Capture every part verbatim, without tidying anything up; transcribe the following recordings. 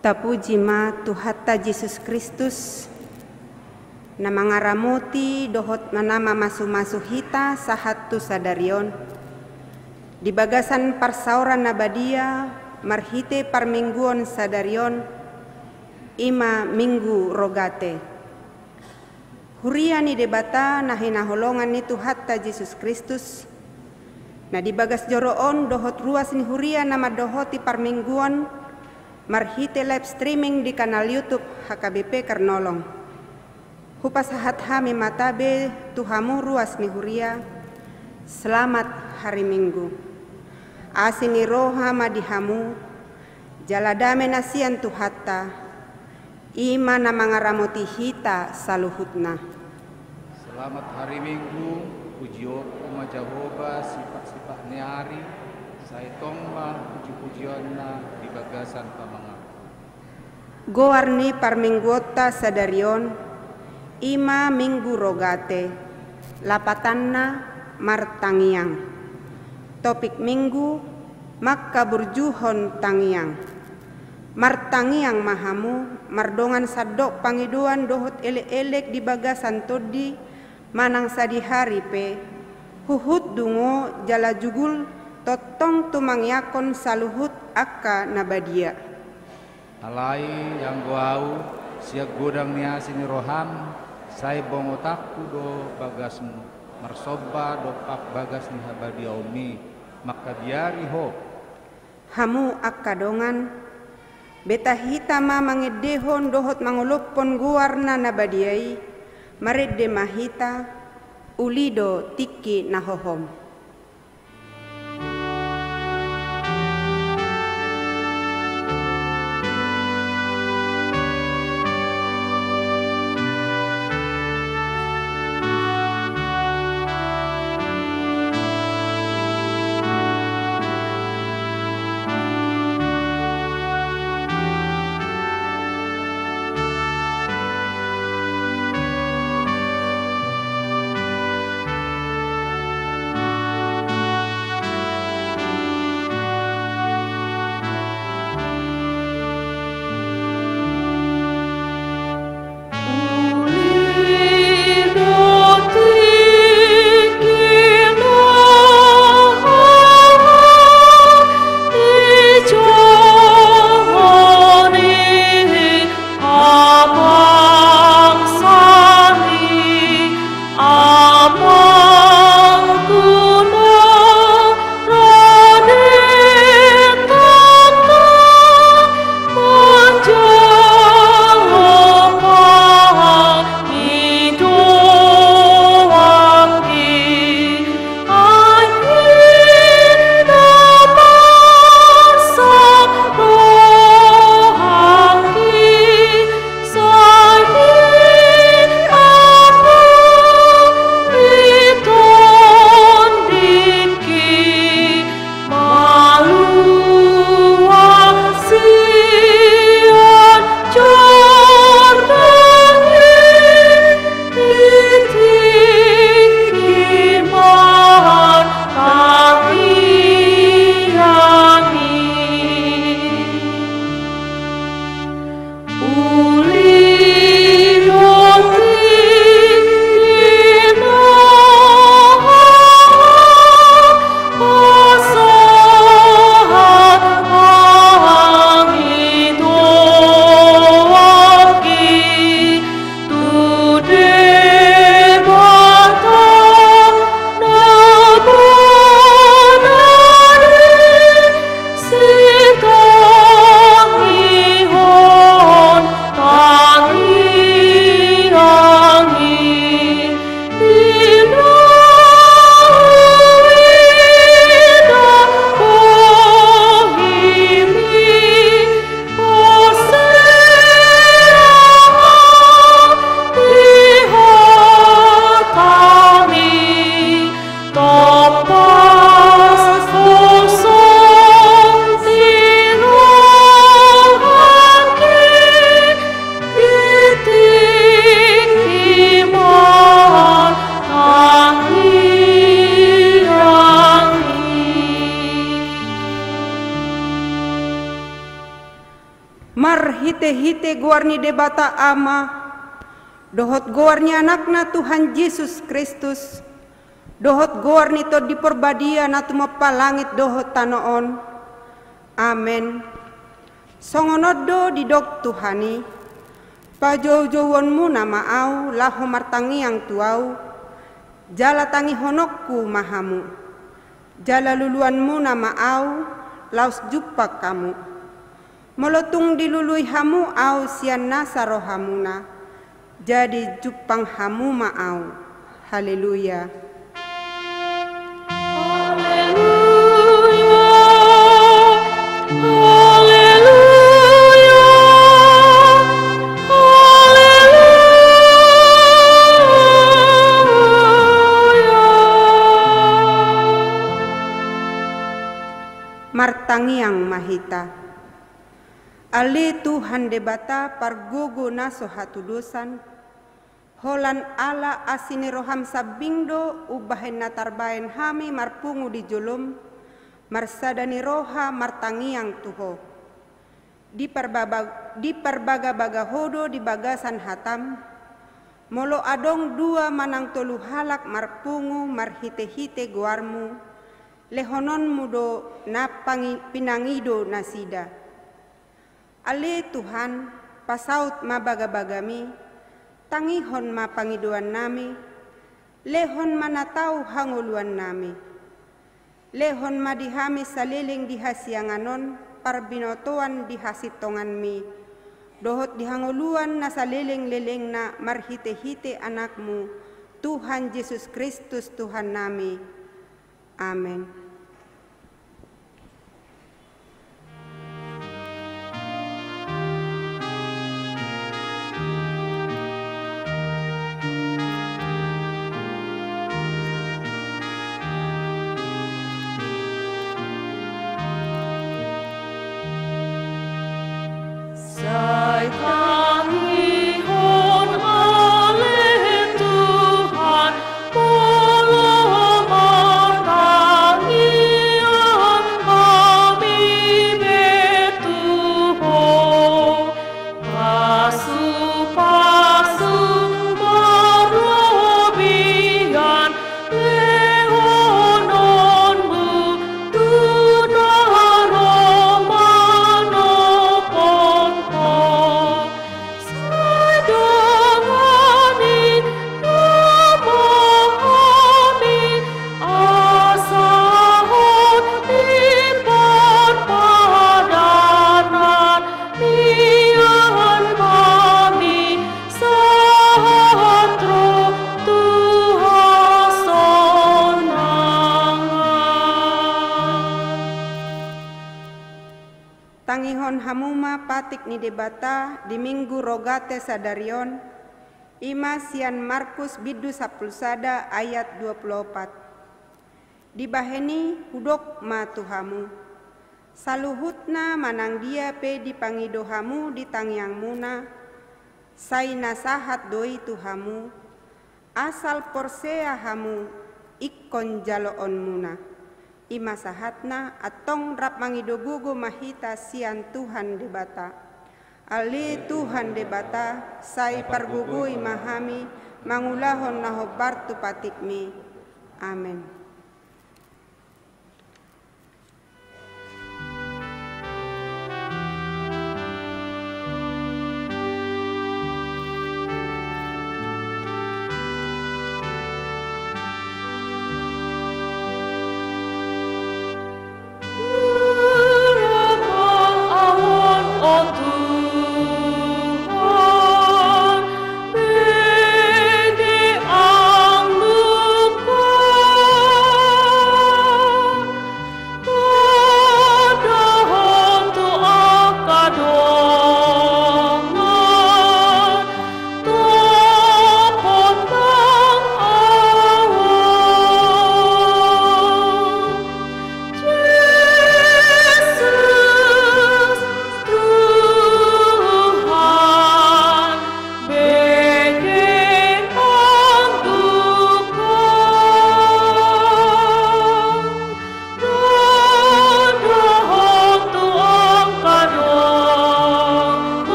Tapuji ma Tuhanta Jesus Kristus, na mangaramoti dohot na mamasumasu hita sahat tu sadari on. Di bagasan parsaoran na badia marhite parmingguon sadari on, i ma Minggu Rogate. Huria ni Debata na hinaholongan ni Tuhanta Jesus Kristus, na di bagas joro on dohot ruas ni huria na mandohoti parmingguon marhite live streaming di kanal YouTube H K B P Kernolong. Hupasahat hami ma tabe tu hamu ruas ni huria, selamat hari Minggu. Asi ni roha ma di hamu, jala dame na sian Tuhanta, i ma na mangaramoti hita saluhutna. Selamat hari Minggu, pujion ma Jahowa sipaksipak ni ari, sai tong ma pujipujionna di bagasan pamangan. Goar ni parmingguonta sadari on, i ma Minggu Rogate, lapatanna martangiang. Topik Minggu, mangkaburjuhon tangiang. Martangiang ma hamu, mardongan sandok pangidoan dohot elek-elek di bagasan tondi, manang sadihari pe, huhut dungo jala jugul tongtong tumangiangkon saluhut angka na badia. Alai anggo ahu, sian godang ni asi ni roham, sai bongotanku do bagasmu, marsomba dompak bagas ni habadiaonmi, mangkabiari ho. Hamu angka dongan, beta hita ma mangendehon dohot mangolophon goarna na badia i, marende ma hita, uli do tingki na hohom. Marhite-hite goar ni Debata Ama, dohot goar ni Anakna Tuhan Jesus Kristus, dohot goar ni Tondi Porbadia na tumompa langit dohot tano on. Amen. Songon on do didok Tuhan i: Pajoujouonmuna ma Ahu laho martangiang tu Ahu, jala tangihononku ma hamu. Jala luluanmuna ma Ahu, laos jumpang hamu. Molo tung dilului hamu Ahu sian nasa rohamuna, jadi jumpang hamu ma Ahu. Haleluya. Haleluya. Haleluya. Haleluya. Martangiang ma hita. Ale Tuhan Debata pargogo na so hatudosan, holan ala asi ni roham sambing do umbahen na tarbahen hami marpungu di jolom, marsada ni roha martangiang tu Ho. Diparbaba-, diparbagabaga Ho do di bagasan hatam, molo adong dua manang tolu halak marpungu marhitehite goarmu, lehononmu do na pangi-, pinangido nasida. Ale Tuhan, pasaut ma bagabagami, tangihon ma pangidoannami, lehon ma na tau hangoluannami. Lehon ma di hami saleleng di hasiangan on parbinotoan di hasintonganmi, dohot di hangoluan na salelenglelengna marhitehite Anakmu, Tuhan Jesus Kristus Tuhannami. Amen. Sai tangihon ale Tuhan, molo martangiang hami be tu Ho. Pasupasu marrobian lehononmu tu na ro manophon Ho. Sai dongani nama hami asa hot di parpadanan nian hami sahat ro tu hasonangan. Tangihon hamu ma patik ni Debata di Minggu Rogate sadari on, i ma sian Markus bindu sampulu sada ayat dua pulu opat. Dibahen i hudok ma tu hamu: Saluhutna manang dia pe dipangido hamu di tangiangmuna, sai na sahat do i tu hamu, asal porsea hamu ingkon jaloonmuna. I ma sahatna, antong rap mangido gogo ma hita sian Tuhan Debata. Ale Tuhan Debata, sai pargogoi ma hami mangulahon na hombar tu patikmi. Amen.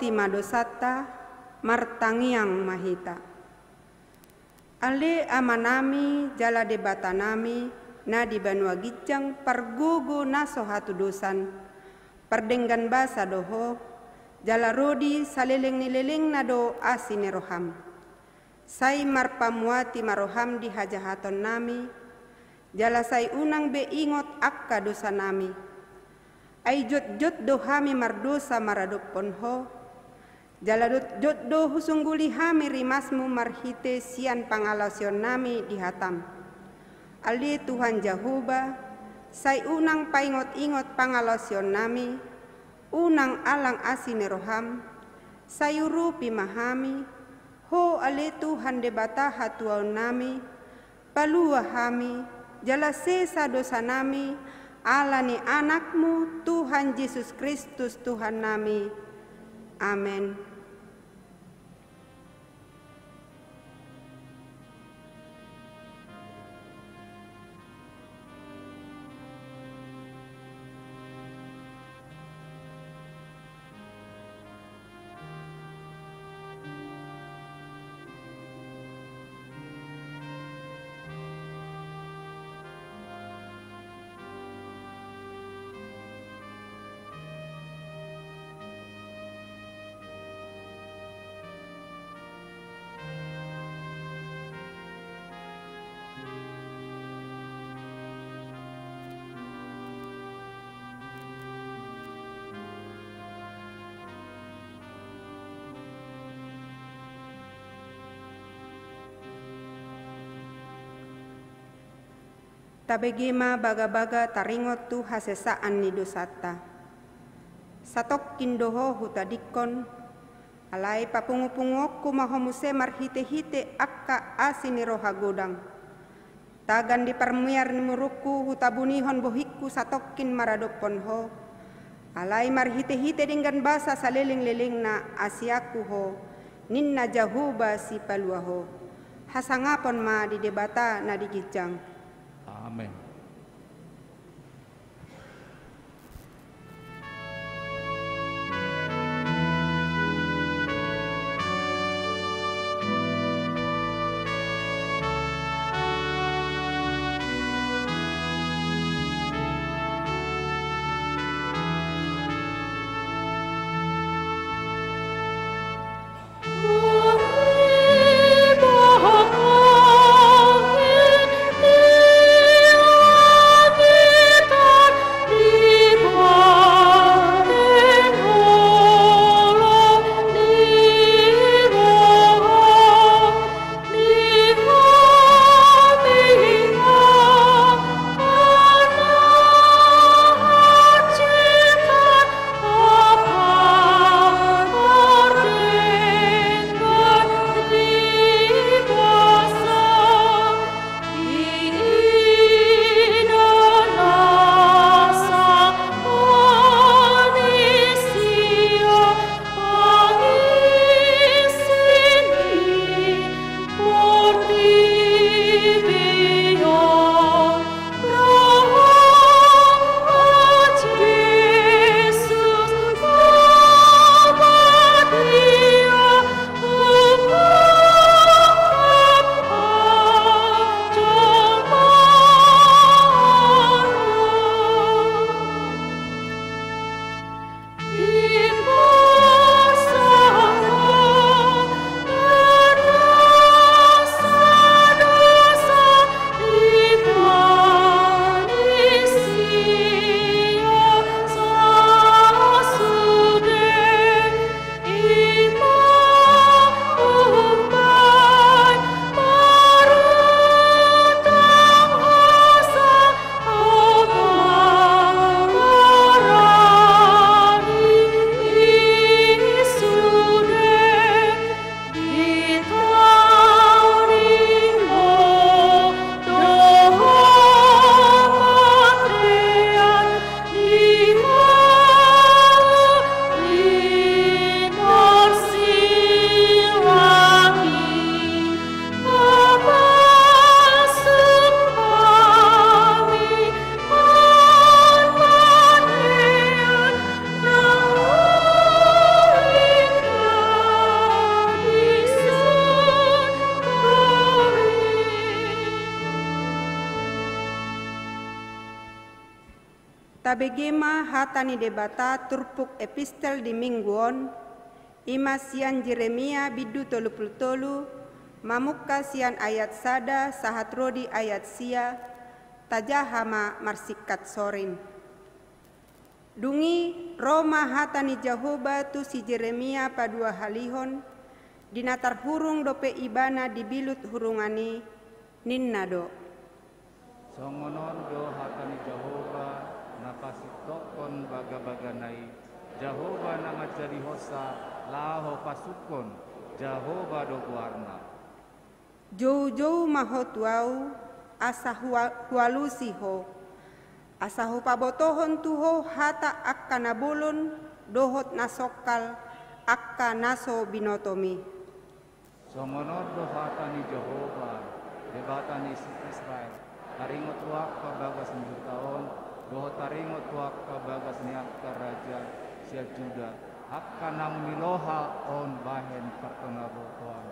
Tima dosanta, martangiang ma hita. Ale Amanami jala Debatanami na di banua ginjang, pargogo na so hatudosan, pardenggan basa do Ho, jala ro di saleleng ni lelengna do asi ni roham. Sai marpamuati ma roham di hajahatonnami, jala sai unang be ingot angka dosanami. Ai jotjot do hami mardosa maradophon Ho, jala jotjot do husungguli hami rimasmu marhite sian pangalaosionnami di hatam. Ale Tuhan Jahowa, sai unang paingotingot pangalaosionnami, unang alang asi ni roham, sai urupi ma hami, Ho ale Tuhan Debata hatuaonnami, palua hami, jala sesa dosanami, ala ni Anakmu, Tuhan Jesus Kristus, Tuhannami. Amen. Tabege ma bagabaga taringot tu hasesaan ni dosanta. Satongkin do Ho hutadingkon, alai papungupunguonku ma Ho muse marhitehite angka asi ni roha godang. Tagan di parmiar ni murungku hutabunihon bohingku satongkin maradophon Ho, alai marhitehite denggan basa saleleng-lelengna asianku Ho, ninna Jahowa Sipalua Ho. Hasangapon ma di Debata na di ginjang. Amen. Tabege ma hata ni Debata turpuk epistel di minggu on, i ma sian Jeremia bindu tolu pulu tolu, mamungka sian ayat sada sahat ro di ayat sia, tajaha ma marsingkat sorin. Dung i ro ma hata ni Jahowa tu si Jeremia paduahalihon, di na tarhurung dope ibana di bilut hurungan i, ninna do: Songon on do hata ni Jahowa, na pasintongkon bagabagana i, Jahowa na manjadihonsa laho pasungkun, Jahowa do goarna. Joujou ma ho tu ahu, asa hua-, hualusi ho, asa hupabotohon tu ho hata angka na bolon dohot na songkal, angka na so binotomi. Songon on do hata ni Jahowa, Debata ni si Israel: Taringot ho angka bagas ni huta on, dohot taringot ho angka bagas ni angka raja sian Juda, angka naung niloha on bahen partongabotoan,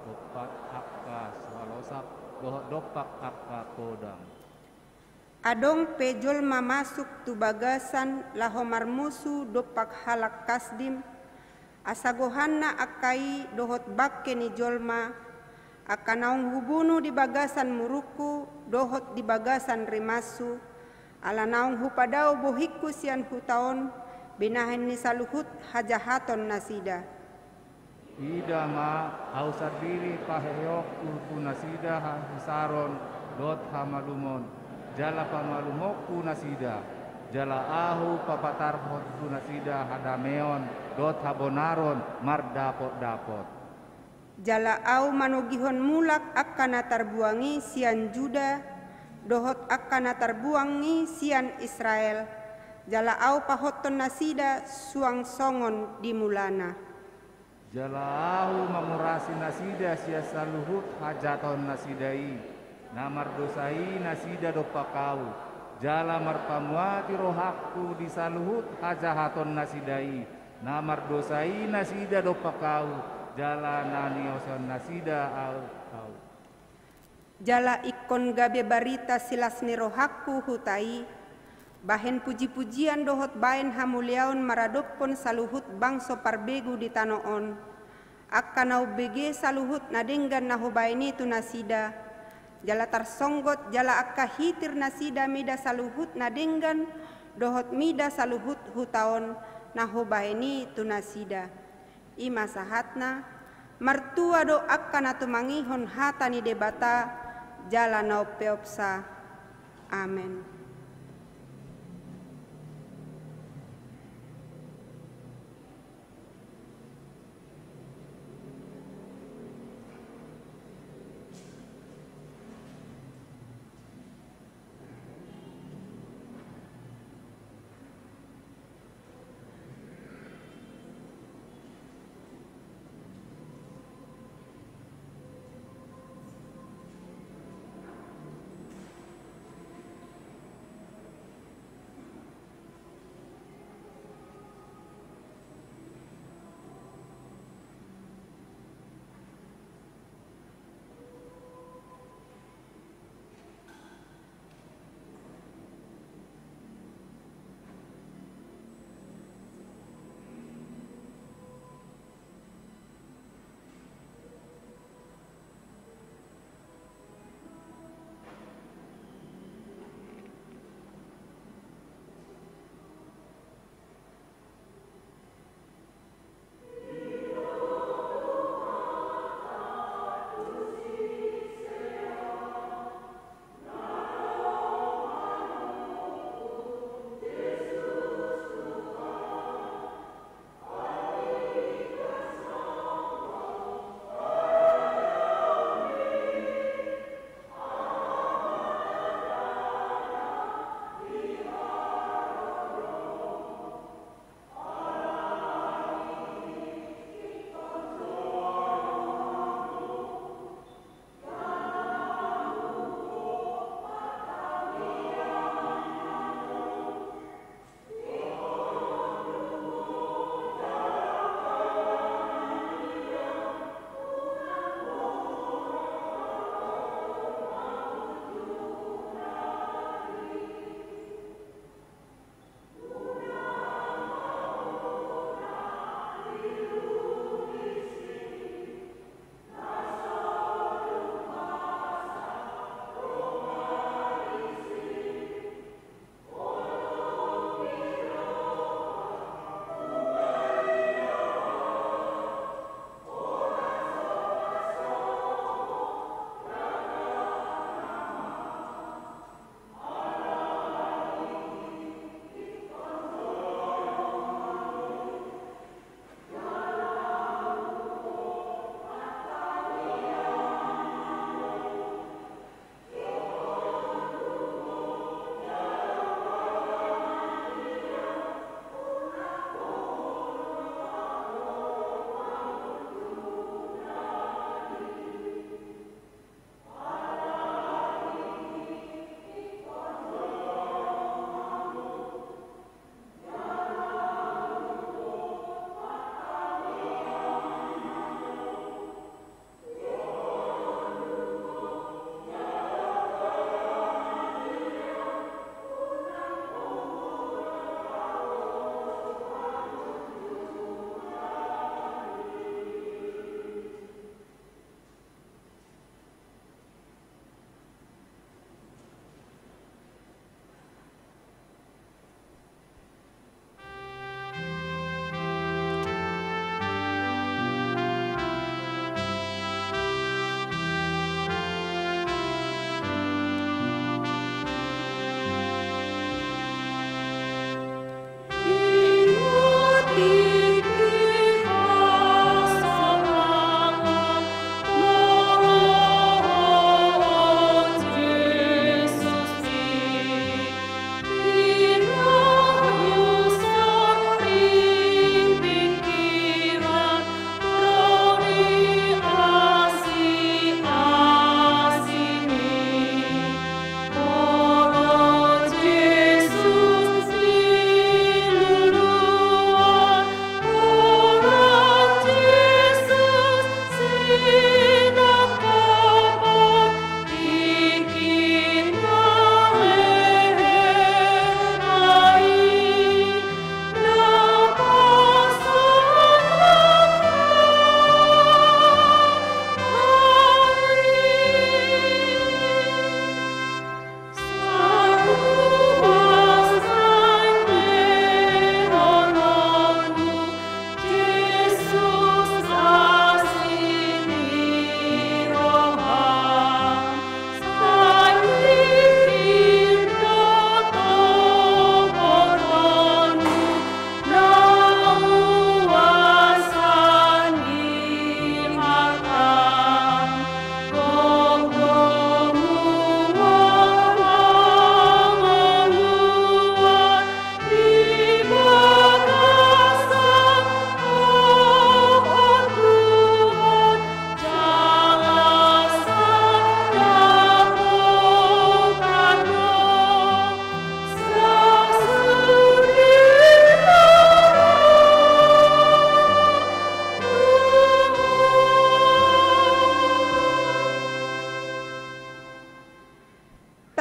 dompak angka so alosap, dohot dompak angka podang. Adong pe jolma masuk tu bagasan laho marmusu dompak halak Kasdim, asa gohanna angka i dohot bangke ni jolma, angka naung hubunu di bagasan murungku dohot di bagasan rimashu, ala naung hupadao bohingku sian huta on, binahen ni saluhut hajahaton nasida. Ida ma, ahu sandiri paheheonku tu nasida hahisaron dohot hamalumon, jala pamalumonku nasida, jala ahu papatarhon tu nasida hadameon dohot habonaron mardapotdapot. Jala ahu manogihon mulak angka na tarbuang i sian Juda, dohot angka na tarbuang i sian Israel, jala ahu pahothon nasida suang songon di mulana. Jala ahu mangurasi nasida sian saluhut hajahaton nasida i, na mardosa i nasida dompak ahu, jala marpamuati rohangku di saluhut hajahaton nasida i, na mardosa i nasida dompak ahu, jala na nioseon nasida ahu, ahu. Jala ingkon gabe barita silas ni rohangku huta i, bahen pujipujian dohot bahen hamuliaon maradophon saluhut bangso parbegu di tano on, angka na umbege saluhut na denggan na hubahen i tu nasida, jala tarsonggot jala angka hitir nasida mida saluhut na denggan dohot mida saluhut huta on na hubahen i tu nasida. I ma sahatna. Martua do angka na tumangihon hata ni Debata jala na umpeopsa. Amen.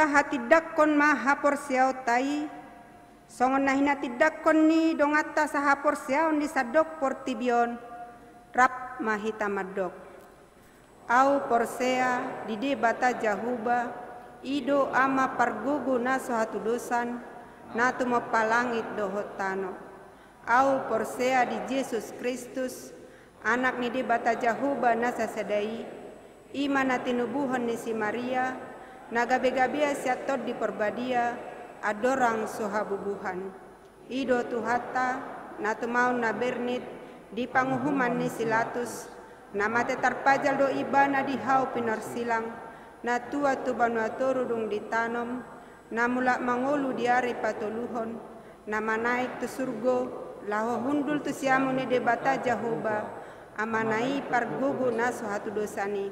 Hatindangkon ma haporseaonta i, songon na hinatindangkon ni donganta sahaporseaon di sandok portibi on, rap ma hita mandok. Ahu porsea di Debata Jahowa, i do Ama pargogo na so hatudosan, na tumompa langit dohot tano. Ahu porsea di Jesus Kristus, Anak ni Debata Jahowa na sasada i, i ma na tinubuhon ni si Maria, na gabegabean sian Tondi Parbadia, andorang so habubuhan. I do Tuhanta, na tumaon na bernit, di panguhuman ni si Latus, na mate tarpajal do Ibana di hau pinorsilang, na tuat tu banua toru dung ditanom, na mulak mangolu di ari patoluhon, na manaek tu surgo, laho hundul tu siamun ni Debata Jahowa, Amana i pargogo na so hatudosan i.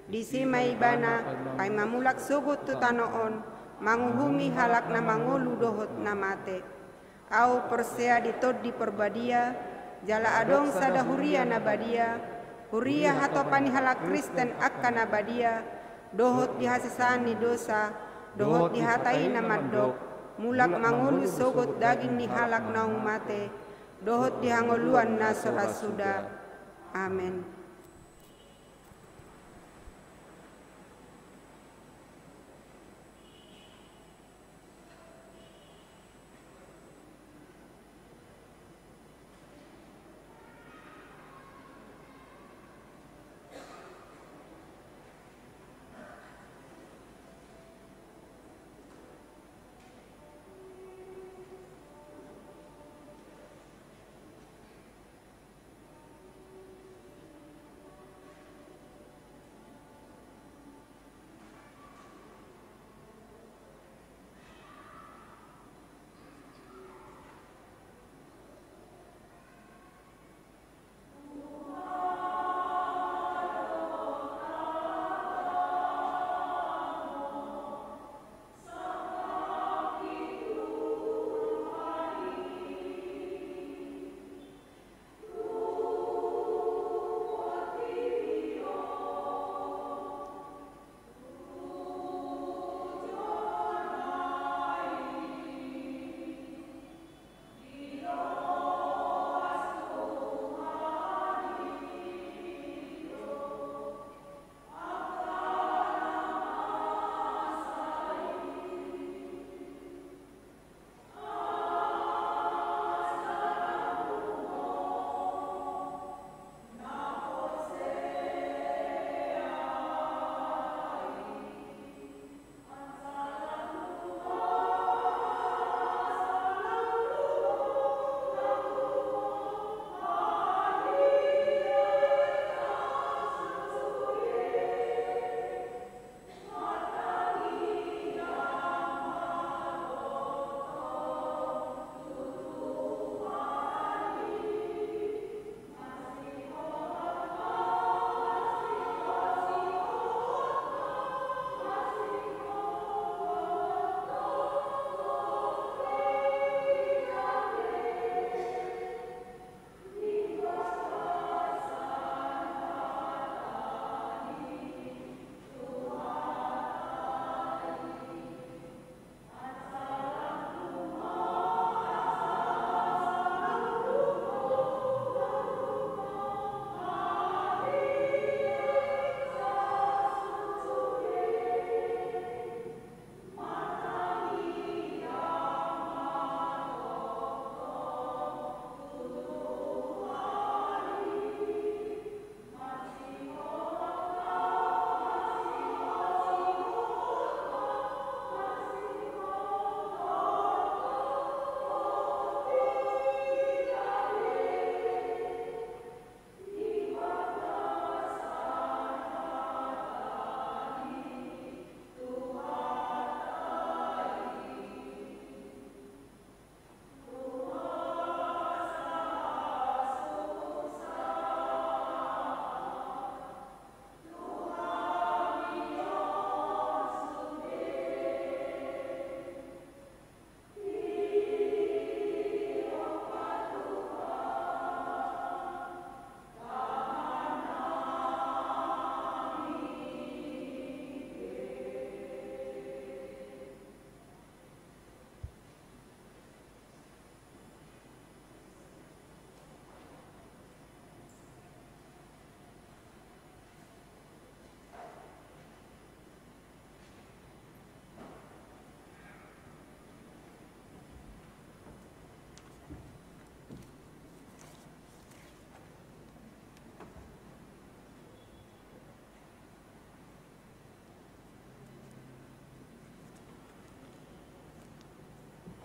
Disi ma Ibana, paima mulak sogot tu tano on, manguhumi halak na mangolu dohot na mate. Ahu porsea di Tondi Parbadia, jala adong sada huria na badia, huria hatopan ni halak Kristen angka na badia, dohot di hasesaan ni dosa, dohot di hata i na mandok, mulak mangolu sogot daging ni halak naung mate, dohot di hangoluan na so ra suda. Amen.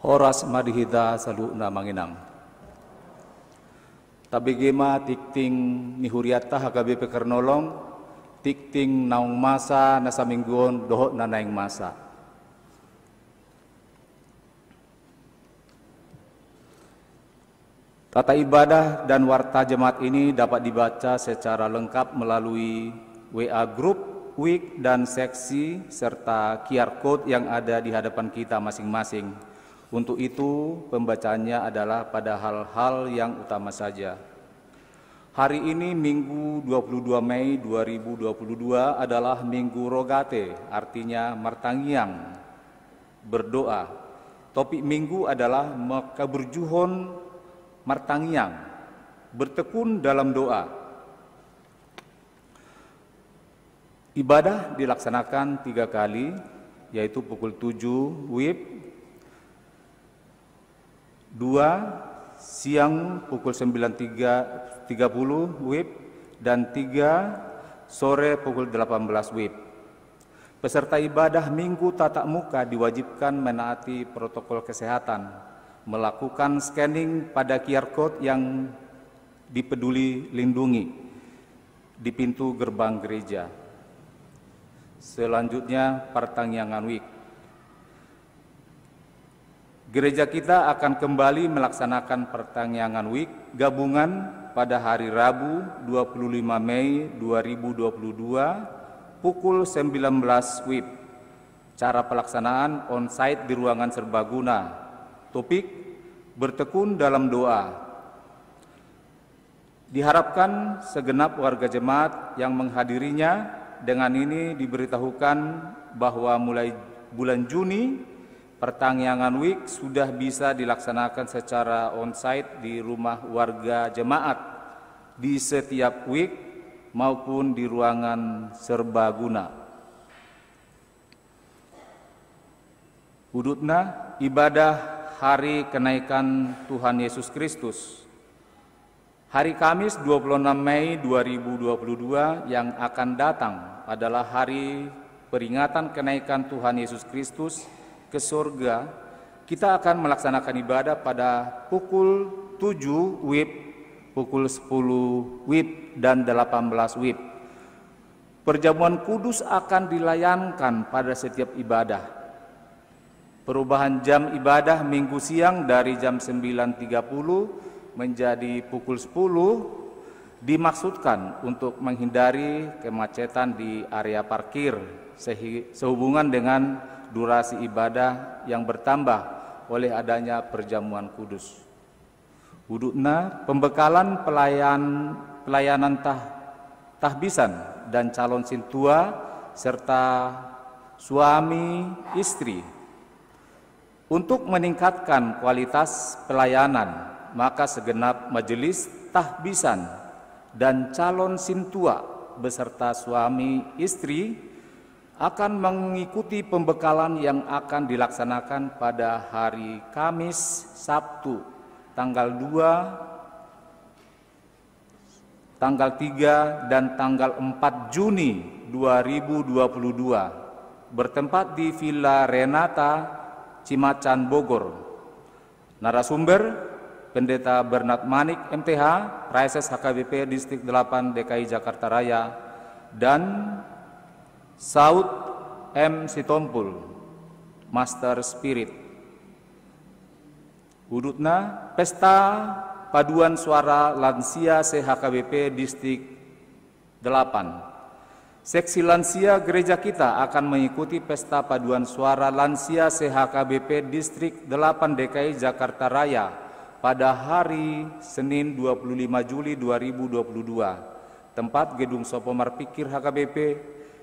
Horas ma di hita saluhutna, amang inang. Tabege ma tingting ni hurianta H K B P Kernolong, tingting naung masa na saminggu on dohot na naeng masa. Tata ibadah dan warta jemaat ini dapat dibaca secara lengkap melalui W A grup, wik, dan seksi, serta Q R code yang ada di hadapan kita masing-masing. Untuk itu, pembacaannya adalah pada hal-hal yang utama saja. Hari ini, Minggu dua puluh dua Mei dua ribu dua puluh dua, adalah Minggu Rogate, artinya martangiang, berdoa. Topik minggu adalah makaburjuhon martangiang, bertekun dalam doa. Ibadah dilaksanakan tiga kali, yaitu pukul tujuh wib, dua siang pukul sembilan tiga puluh wib, dan tiga sore pukul delapan belas wib. Peserta ibadah minggu tatap muka diwajibkan menaati protokol kesehatan, melakukan scanning pada Q R code yang di Peduli Lindungi di pintu gerbang gereja. Selanjutnya, Partangiangan Week. Gereja kita akan kembali melaksanakan Partangiangan Week gabungan pada hari Rabu, dua puluh lima Mei dua ribu dua puluh dua, pukul sembilan belas wib. Cara pelaksanaan onsite di ruangan serbaguna. Topik: bertekun dalam doa. Diharapkan segenap warga jemaat yang menghadirinya dengan ini diberitahukan bahwa mulai bulan Juni, Partangiangan Week sudah bisa dilaksanakan secara onsite di rumah warga jemaat di setiap wik maupun di ruangan serbaguna. Udutna, ibadah Hari Kenaikan Tuhan Yesus Kristus. Hari Kamis, dua puluh enam Mei dua ribu dua puluh dua, yang akan datang adalah hari peringatan kenaikan Tuhan Yesus Kristus ke sorga. Kita akan melaksanakan ibadah pada pukul tujuh wib, pukul sepuluh wib, dan delapan belas wib. Perjamuan kudus akan dilayankan pada setiap ibadah. Perubahan jam ibadah Minggu siang dari jam sembilan tiga puluh menjadi pukul sepuluh dimaksudkan untuk menghindari kemacetan di area parkir sehi-, sehubungan dengan durasi ibadah yang bertambah oleh adanya perjamuan kudus. Udutna, pembekalan pelayan-, pelayanan tah-, tahbisan dan calon sintua serta suami istri. Untuk meningkatkan kualitas pelayanan, maka segenap majelis tahbisan dan calon sintua beserta suami istri akan mengikuti pembekalan yang akan dilaksanakan pada hari Kamis, Sabtu, tanggal dua, tanggal tiga, dan tanggal empat Juni dua ribu dua puluh dua, bertempat di Villa Renata, Cimacan, Bogor. Narasumber, Pendeta Bernard Manik, M T H, Praeses H K B P Distrik delapan D K I Jakarta Raya, dan Saud M Sitompul, Master Spirit. Udutna, pesta paduan suara lansia se-H K B P Distrik delapan. Seksi lansia gereja kita akan mengikuti pesta paduan suara lansia se-H K B P Distrik delapan D K I Jakarta Raya pada hari Senin dua puluh lima Juli dua ribu dua puluh dua. Tempat Gedung Sopo Marpikir H K B P,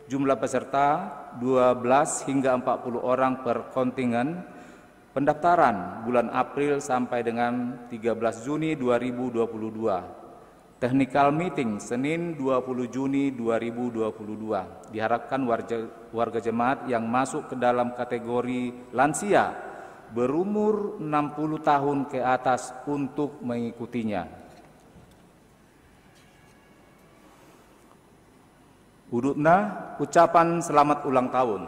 jumlah peserta dua belas hingga empat puluh orang per kontingen. Pendaftaran bulan April sampai dengan tiga belas Juni dua ribu dua puluh dua. Technical meeting Senin dua puluh Juni dua ribu dua puluh dua. Diharapkan warja-, warga jemaat yang masuk ke dalam kategori lansia berumur enam puluh tahun ke atas untuk mengikutinya. Udutna, ucapan selamat ulang tahun.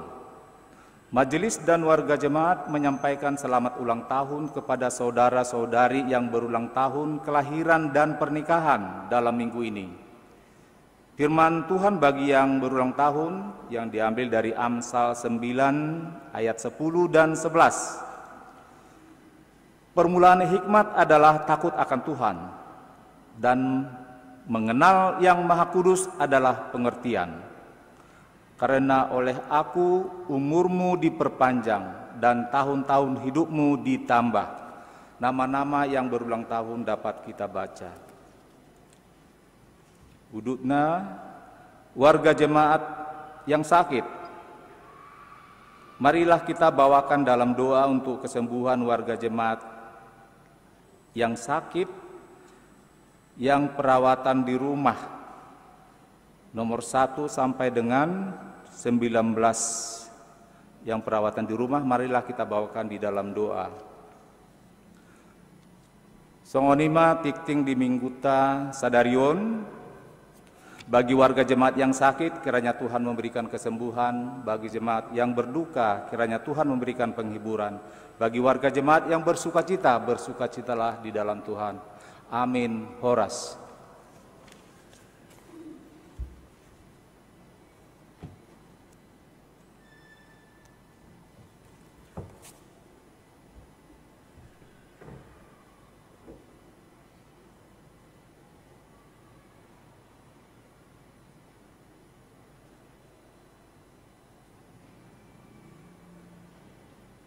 Majelis dan warga jemaat menyampaikan selamat ulang tahun kepada saudara-saudari yang berulang tahun kelahiran dan pernikahan dalam minggu ini. Firman Tuhan bagi yang berulang tahun yang diambil dari Amsal sembilan ayat sepuluh dan sebelas. Permulaan hikmat adalah takut akan Tuhan, dan mengenal Yang Maha Kudus adalah pengertian. Karena oleh Aku umurmu diperpanjang dan tahun-tahun hidupmu ditambah. Nama-nama yang berulang tahun dapat kita baca. Udutna, warga jemaat yang sakit. Marilah kita bawakan dalam doa untuk kesembuhan warga jemaat yang sakit, yang perawatan di rumah, nomor satu sampai dengan sembilan belas, yang perawatan di rumah, marilah kita bawakan di dalam doa. Songon i ma tingting di minggunta sadari on. Bagi warga jemaat yang sakit, kiranya Tuhan memberikan kesembuhan. Bagi jemaat yang berduka, kiranya Tuhan memberikan penghiburan. Bagi warga jemaat yang bersukacita, bersukacitalah di dalam Tuhan. Amin. Horas.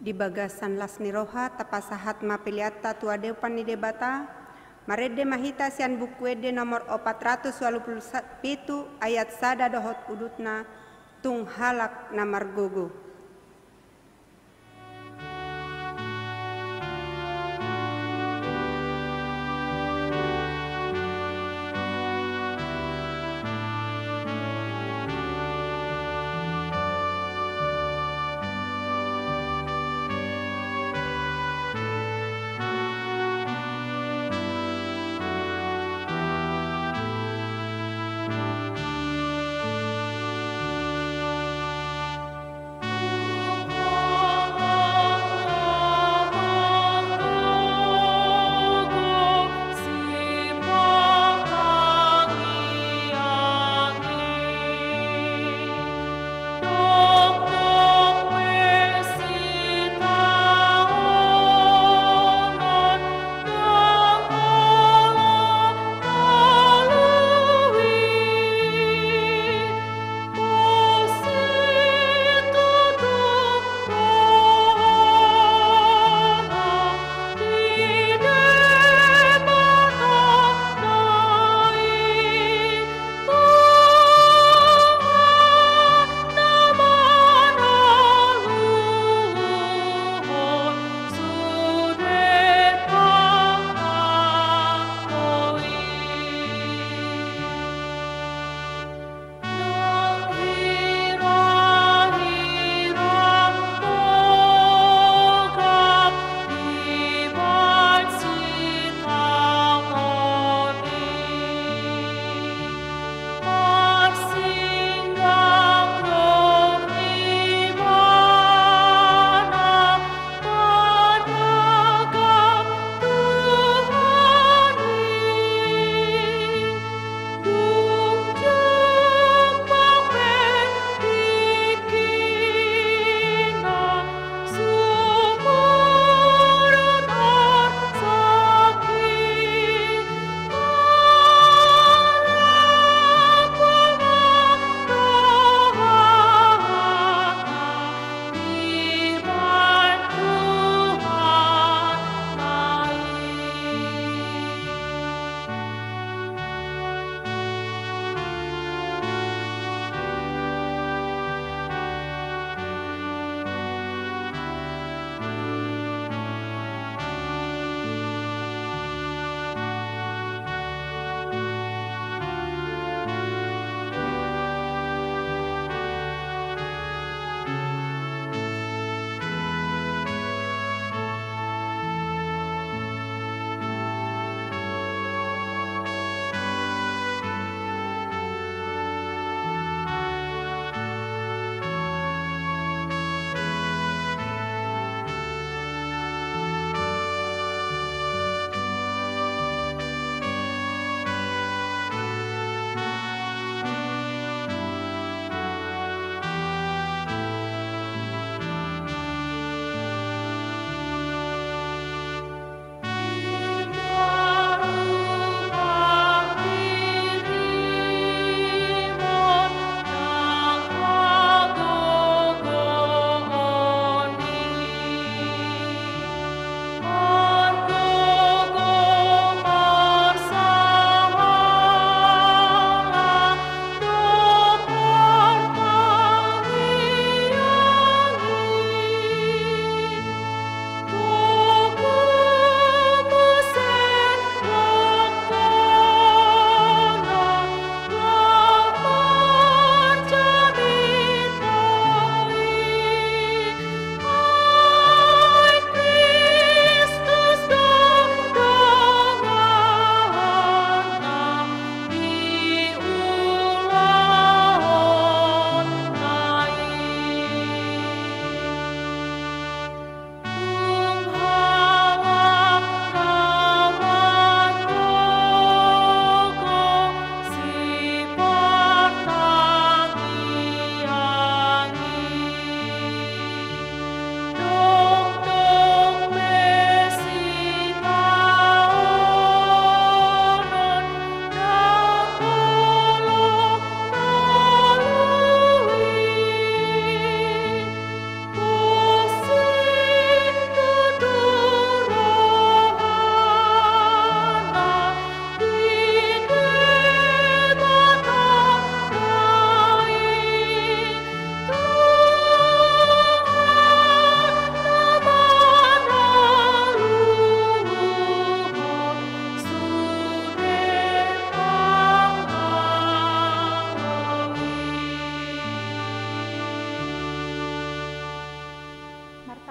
Di bagasan las ni roha, tapasahat ma peleanta tu adopan ni Debata, marende ma hita sian Buku Ende nomor opat ratus ualu pulu pitu ayat sada dohot udutna, tung halak na margogo.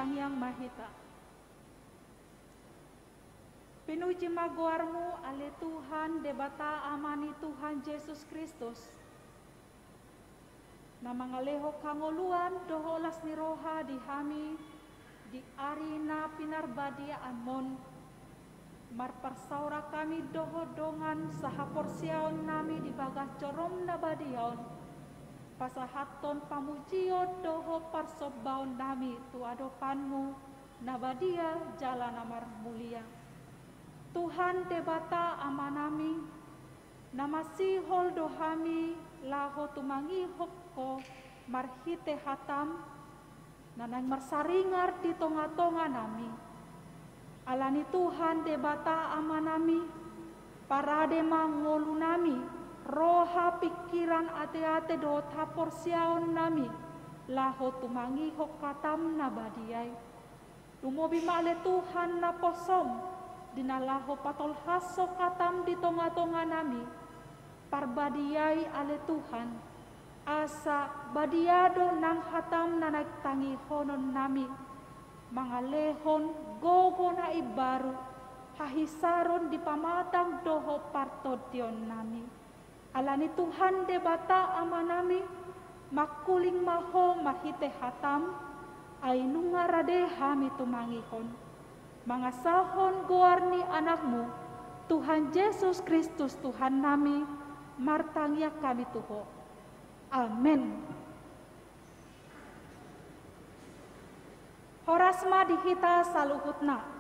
Tangiang ma hita. Pinuji ma goarmu, ale Tuhan, Debata Ama ni Tuhan Jesus Kristus, na mangalehon hangoluan dohot las ni roha di hami di ari na pinarbadiaanmon. Marparsaoran hami dohot dongan sahaporseaonnami di bagas joroM na badia on, pasahathon pamujion dohot parsombaonnami tu adopanMu na badia jala na marmulia. Tuhan Debata Amanami, na masihol do hami laho tumangihon Ho marhite hataM na naeng marsaringar di tongatonganami. Alani Tuhan Debata Amanami, parade ma ngolunami, roha, pingkiran, ateate dohot haporseaonnami laho tumangihon hataM na badia i. Lumobi ma ale Tuhan naposoM, di na laho patolhashon hataM di tongatonganami. Parbadiai ale Tuhan, asa badia do nang hataM na naeng tangihononnami, mangalehon gogo na imbaru, hahisaron di pamatang dohot partondionnami. Alani Tuhan Debata Amanami, mangkuling ma Ho marhite hataM, ai nunga rade hami tumangihon. Mangasahon goar ni AnakMu, Tuhan Jesus Kristus Tuhannami, martangiang hami tu Ho. Amen. Horas ma di hita saluhutna.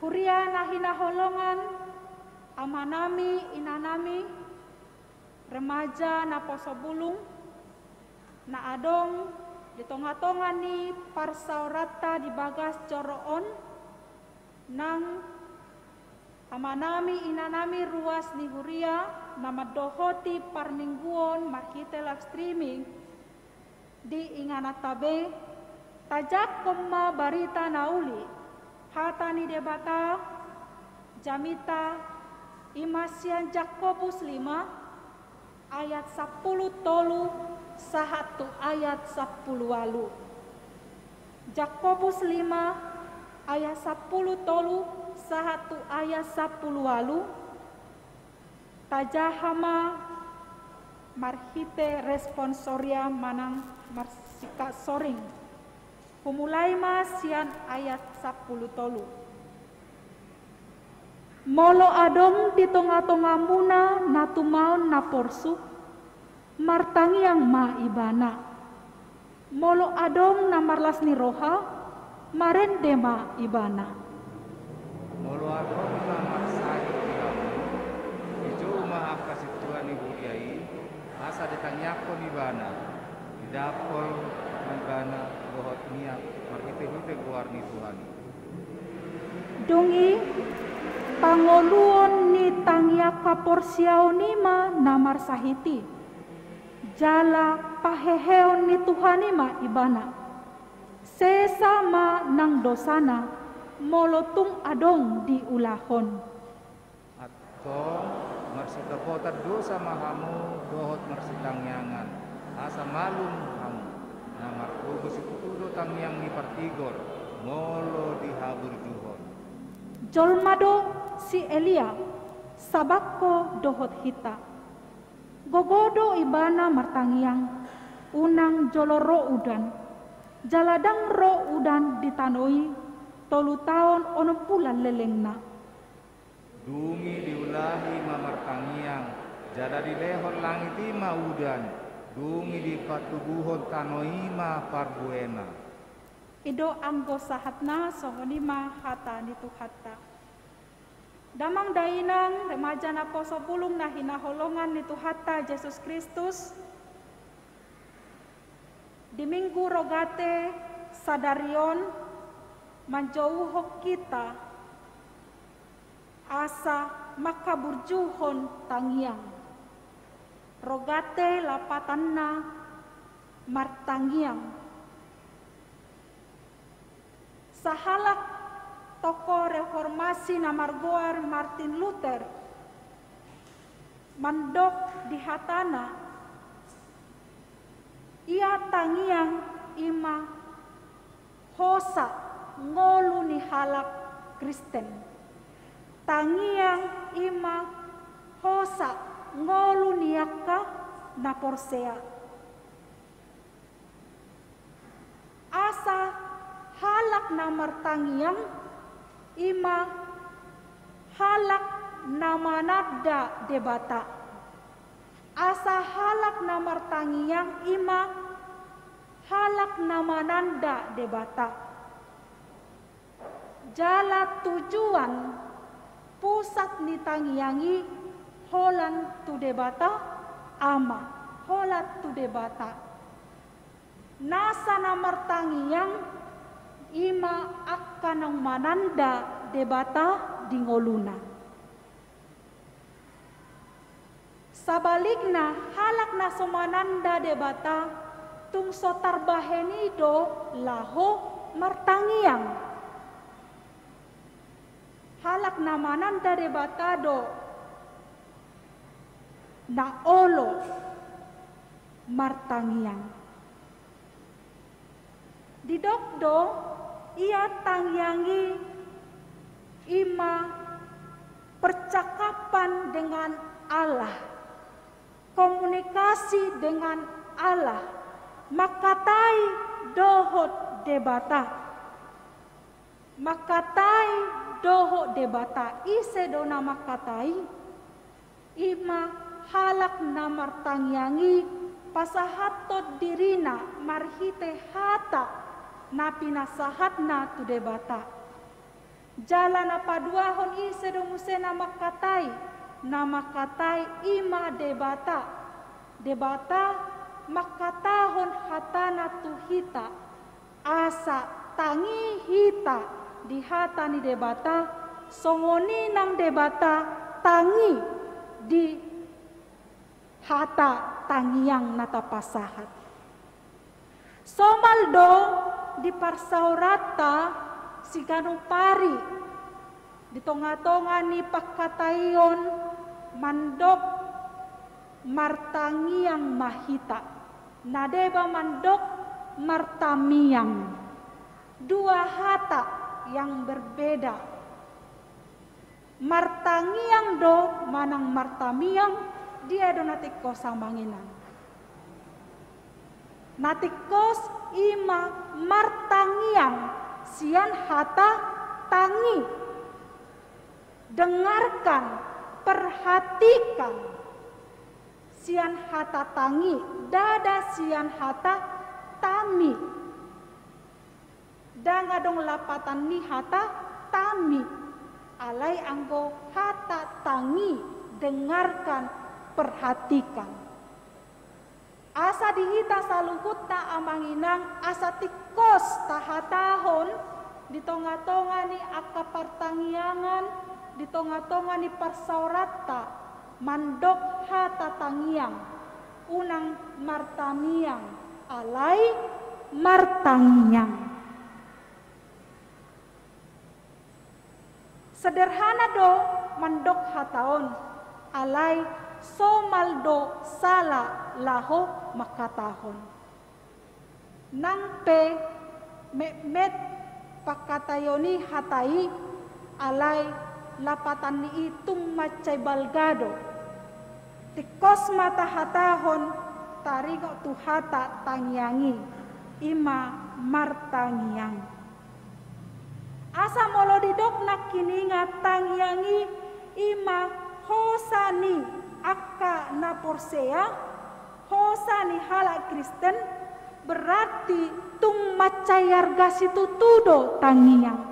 Huria na hinaholongan, amanami, inanami, remaja naposo bulung, na adong di tongatonga ni parsaoranta di bagas joro on, nang amanami, inanami, ruas ni huria na mandohoti parmingguon marhite live streaming, di ingananta be, tajangkon ma barita na uli, hata ni Debata, jamita, i ma sian Jakobus lima, ayat sampulu tolu sahat tu ayat sampulu ualu. Jakobus lima, ayat sampulu tolu sahat tu ayat sampulu ualu. Tajaha ma marhite responsoria manang marsingkat soring. Humulai ma sian ayat sampulu tolu. Molo adong di tongatongamuna na tumaon na porsuk, martangiang ma ibana. Molo adong na marlas ni roha, marende ma ibana. Molo adong na marsahit di hamu, ijou ma angka sintua ni huria i, asa ditangiangkon ibana, didapol ma ibana dohot miak marhitehite goar ni Tuhan i. Dung i, pangoluon ni tangiang haporseaon i ma na marsahit i, jala paheheon ni Tuhan i ma ibana. Sesa ma nang dosana, molo tung adong diulahon. Antong, marsitapotan dosa ma hamu dohot marsitangiangan, asa malum hamu. Na margogo situtu do tangiang ni partigor, molo dihaburjuhon. Jolma do si Elia, sabangko dohot hita. Gogo do ibana martangiang, unang jolo ro udan. Jala ndang ro udan di tano i, tolu taon onom bulan lelengna. Dung i diulahi ma martangiang, jala dilehon langit i ma udan, dung i dipatubuhon tano i ma parbuena. I do anggo sahatna, songon i ma hata ni Tuhanta. Damang dainang, remaja naposo bulung na hinaholongan ni Tuhanta Jesus Kristus, di Minggu Rogate sadari on manjouhon hita asa manghaburjuhon tangiang. Rogate lapatanna martangiang. Sahalak tokoh reformasi na margoar Martin Luther mandok di hatana, Ia tangiang i ma hosa ngolu ni halak Kristen. Tangiang i ma hosa ngolu ni angka na porsea. Asa halak na martangiang i ma halak na mananda Debata. Asa halak na martangiang i ma halak na mananda Debata. Jala tujuan pusat ni tangiang i holan tu Debata Ama, holan tu Debata. Nasa na martangiang i ma angka naung mananda Debata di ngoluna. Sabalikna, halak na so mananda Debata tung so tarbahen i do laho martangiang. Halak na mananda Debata do na olo martangiang. Didok do, ia tangiang i i ma percakapan dengan Allah, komunikasi dengan Allah, mangkatai dohot Debata. Mangkatai dohot Debata. Ise do na mangkatai? I ma halak na martangiang i pasahathon dirina marhite hata na pinasahatna tu Debata. Jala na paduahon, ise do muse na mangkatai? Na mangkatai i ma Debata. Debata mangkatahon hatana tu hita. Asa tangi hita di hata ni Debata, songon i nang Debata tangi di hata tangiang na tapasahat. Somal do di parsaoranta siganup ari, di tonga-tonga ni pangkataion mandok martangiang ma hita, na deba mandok martamiang. Dua hata yang berbeda. Martangiang do manang martamiang, dia do na tingkos, amang inang? Na tingkos i ma martangiang sian hata tangi. Dengarkan, perhatikan. Sian hata tangi, ndada sian hata tami. Ndang adong lapatan ni hata tami. Alai anggo hata tangi, dengarkan, perhatikan. Asa di hita saluhutna, amang inang, asa tingkos tahatahon di tonga-tonga ni angka partangiangan, di tonga-tonga ni parsaoranta, mandok hata tangiang, unang martamiang, alai martangiang. Sederhana do mandok hata on, alai somal do sala laho mangkatahon. Nang pe metmet pangkataion i hata i, alai lapatan ni i tung mansai balga do. Tingkos ma tahatahon taringot tu hata tangiang i, i ma martangiang. Asa molo didok nangkin, ingat, tangiang i, i ma hosa ni angka na porsea, hosa ni halak Kristen, berarti tung mansai arga situtu do tangiang.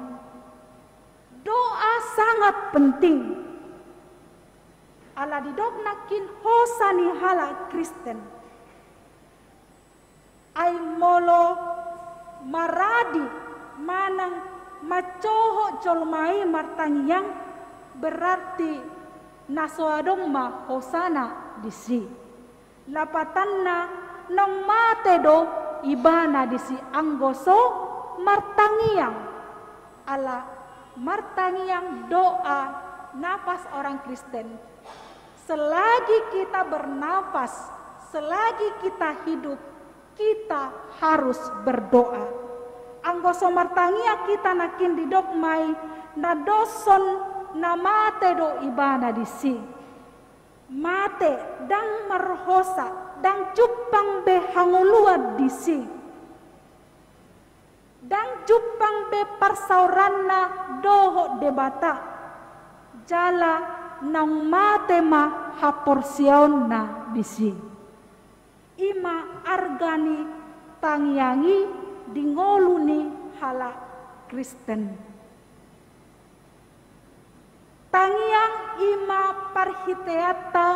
Doa sangat penting. Ala didok nangkin hosa ni halak Kristen. Ai molo maradi manang mancohot jolma i martangiang, berarti na so adong ma hosana disi. Lapatanna, naung mate do ibana disi anggo so martangiang. Ala martangiang, doa, napas orang Kristen. Selagi kita bernapas, selagi kita hidup, Kita harus berdoa. Anggo so martangiang hita nangkin, didok ma i, na doshon na mate do ibana disi. Mate, ndang marhosa, ndang jumpang be hangoluan disi. Ndang jumpang be parsaoranna dohot Debata. Jala naung mate ma haporseaonna disi. I ma arga ni tangiang i di ngolu ni halak Kristen. Tangiang i ma parhiteanta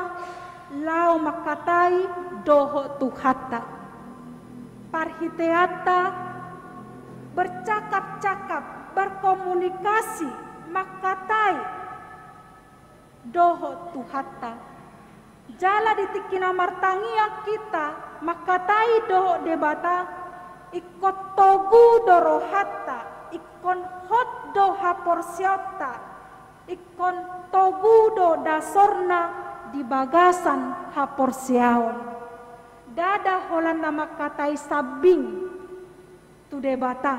laho mangkatai dohot Tuhanta. Parhiteanta bercakap-cakap, berkomunikasi, mangkatai dohot Tuhanta. Jala di tingki na martangiang hita mangkatai dohot Debata, ingkon togu do rohanta, ingkon hot do haporseaonta, ingkon togu do dasorna di bagasan haporseaon. Ndada holan na mangkatai sambing tu Debata,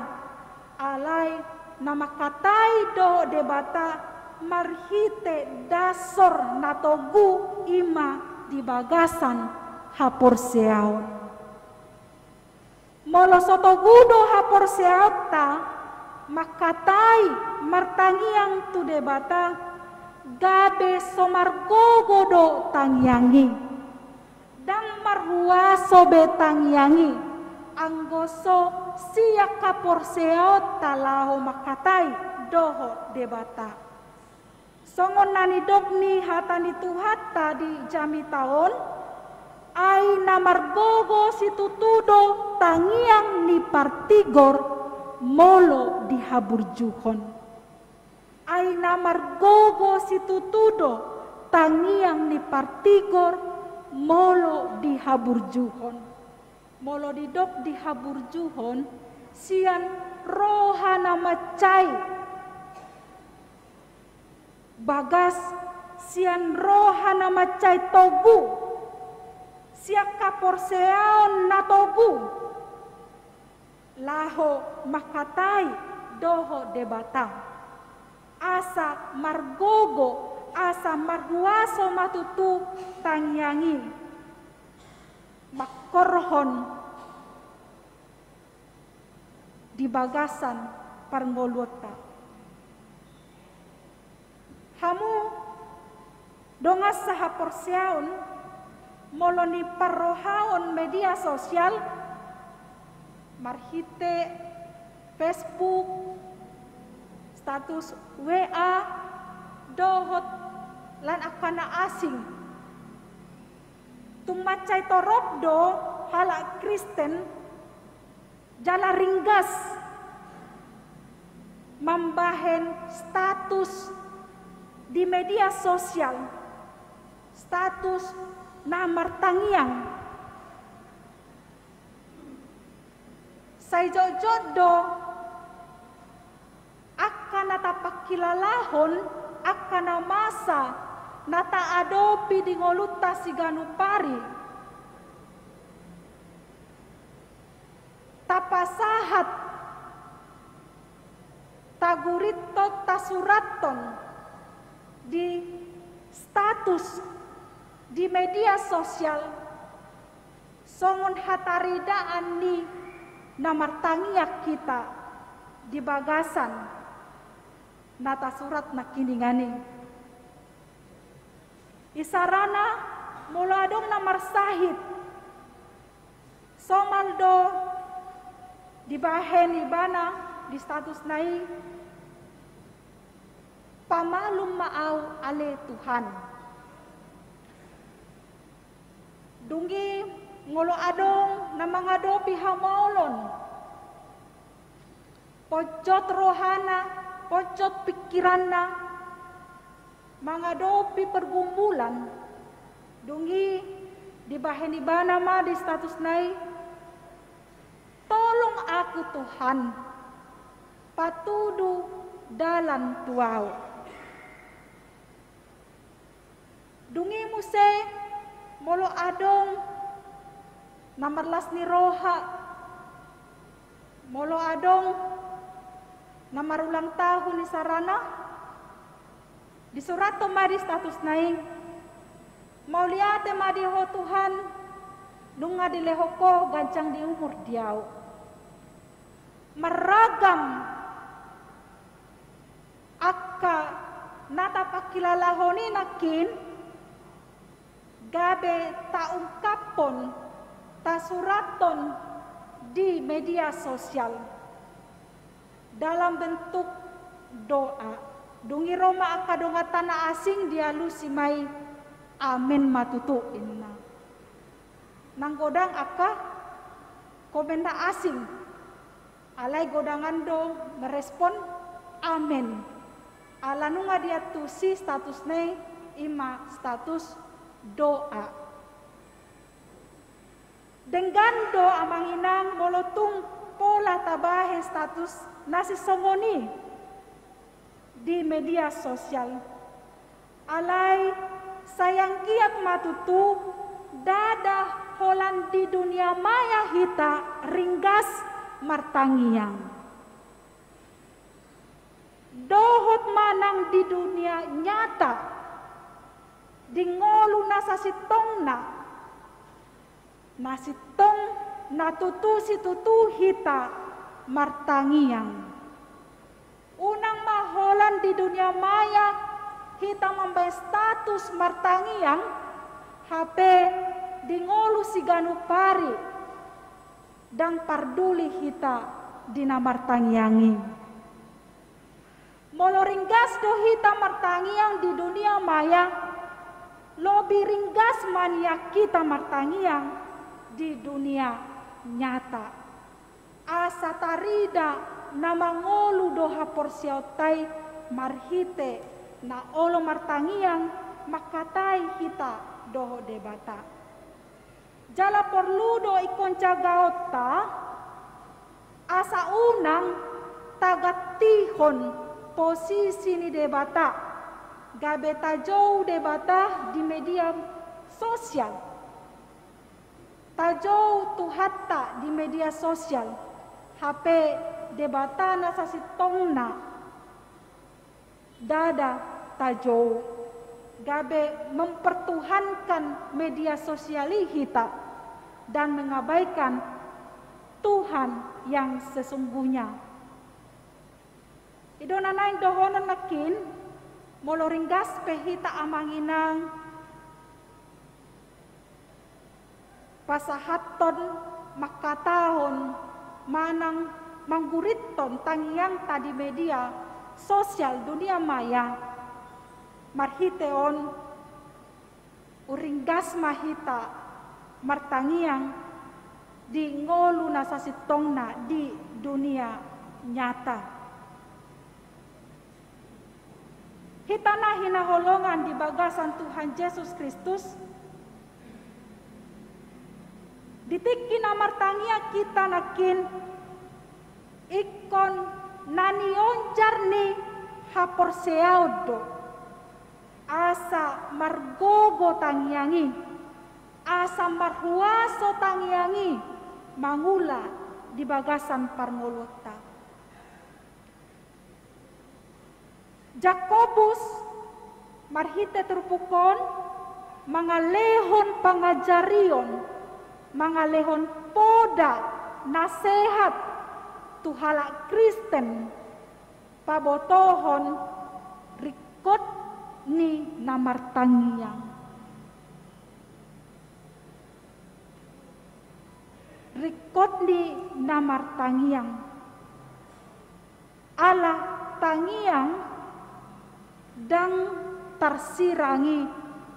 alai na mangkatai dohot Debata marhite dasor na togu, i ma di bagasan haporseaon. Molo so togu do haporseaonta, mangkatai martangiang tu Debata, gabe so margogo do tangiang i. Ndang marhuaso be tangiang i, anggo so sian haporseaonta laho mangkatai dohot Debata. Songon na nidok ni hata ni Tuhanta di jamita on, ai na margogo situtu do tangiang ni partigor molo dihaburjuhon. Ai na margogo situtu do tangiang ni partigor molo dihaburjuhon. Molo didok dihaburjuhon, sian roha na mansai bagas, sian roha na mansai togu, sian haporseaon na togu, laho mangkatai dohot Debata. Asa margogo, asa marhuaso ma tutu tangiang i mangkorhon di bagasan parngoluonta. Hamu dongan sahaporseaon, molo niparrohaon media sosial, marhite Facebook, status W A, dohot lan angka na asing, tung mansai torop do halak Kristen jala ringgas mambahen status di media sosial, status na martangiang. Sai jotjot do angka na tapangkilalahon angka na masa na taadopi di ngolunta siganup ari. Tapasahat, tagurithon, tasurathon di status di media sosial songon hataridaan ni na martangiang hita di bagasan na tasurat nangkiningan i. Isarana, molo adong na marsahit, somal do dibahen ibana di statusna i, "Pamalum ma au ale Tuhan." Dung i, molo adong na mangadopi hamaolon, ponjot rohana, ponjot pingkiranna, mangadopi pergumulan, dung i dibahen ibana ma di statusna i, "Tolong aku Tuhan, patudu dalan tu au." Dung i muse, molo adong Na marlas ni roha, molo adong na marulang tahun di sarana, disurathon ma di statusna i: Mauliate ma di Ho Tuhan, nunga dilehon Ho ganjang ni umur di ahu. Marragam angka na tapangkilalahon i nangkin gabe taungkaphon, tasurathon di media sosial dalam bentuk doa. Dung i ro ma angka donganta na asing, dialusi ma i: Amen ma tutu, ninna. Nang godang angka komen na asing, alai godangan do merespon amen. Ala nunga diantusi statusna i, i ma status doa. Denggan do, amang inang, molo tung pola tabahen status na sisongon i di media sosial. Alai sai anggiat ma tutu, ndada holan di dunia maya hita ringgas martangiang. Dohot manang di dunia nyata, di ngolu na sasintongna, na sintong na tutu situtu hita martangiang. Unang ma holan di dunia maya hita mambahen status martangiang, hape di ngolu siganup ari ndang parduli hita di na martangiang i. Molo ringgas do hita martangiang di dunia maya, lobi ringgas ma nian hita martangiang di dunia nyata. Asa tarida na mangolu do haporseaonta i marhite na olo martangiang mangkatai hita dohot Debata. Jala porlu do ingkon jagaonta, asa unang tagantihon posisi ni Debata, gabe tajou Debata di media sosial. Tajou Tuhanta di media sosial, hape Debata na sasintongna ndada tajou, gabe mempertuhankan media sosial i hita dan mengabaikan Tuhan yang sesungguhnya. I do na naeng dohonon nangkin, molo ringgas pe hita, amang inang, pasahathon, mangkatahon manang manggurithon tangiangta di media sosial dunia maya, marhite on, uringgas ma hita martangiang di ngolu na sasintongna di dunia nyata. Hita na hinaholongan di bagasan Tuhan Jesus Kristus, di tingki na martangiang hita nangkin, ingkon na nionjar ni haporseaon do, asa margogo tangiang i, asa marhuaso tangiang i mangula di bagasan parngoluonta. Jakobus marhite turpuk on mangalehon pangajarion, mangalehon poda nasehat tu halak Kristen, pabotohon ringkot ni na martangiang. Ringkot ni na martangiang. Ala tangiang ndang tarsirang i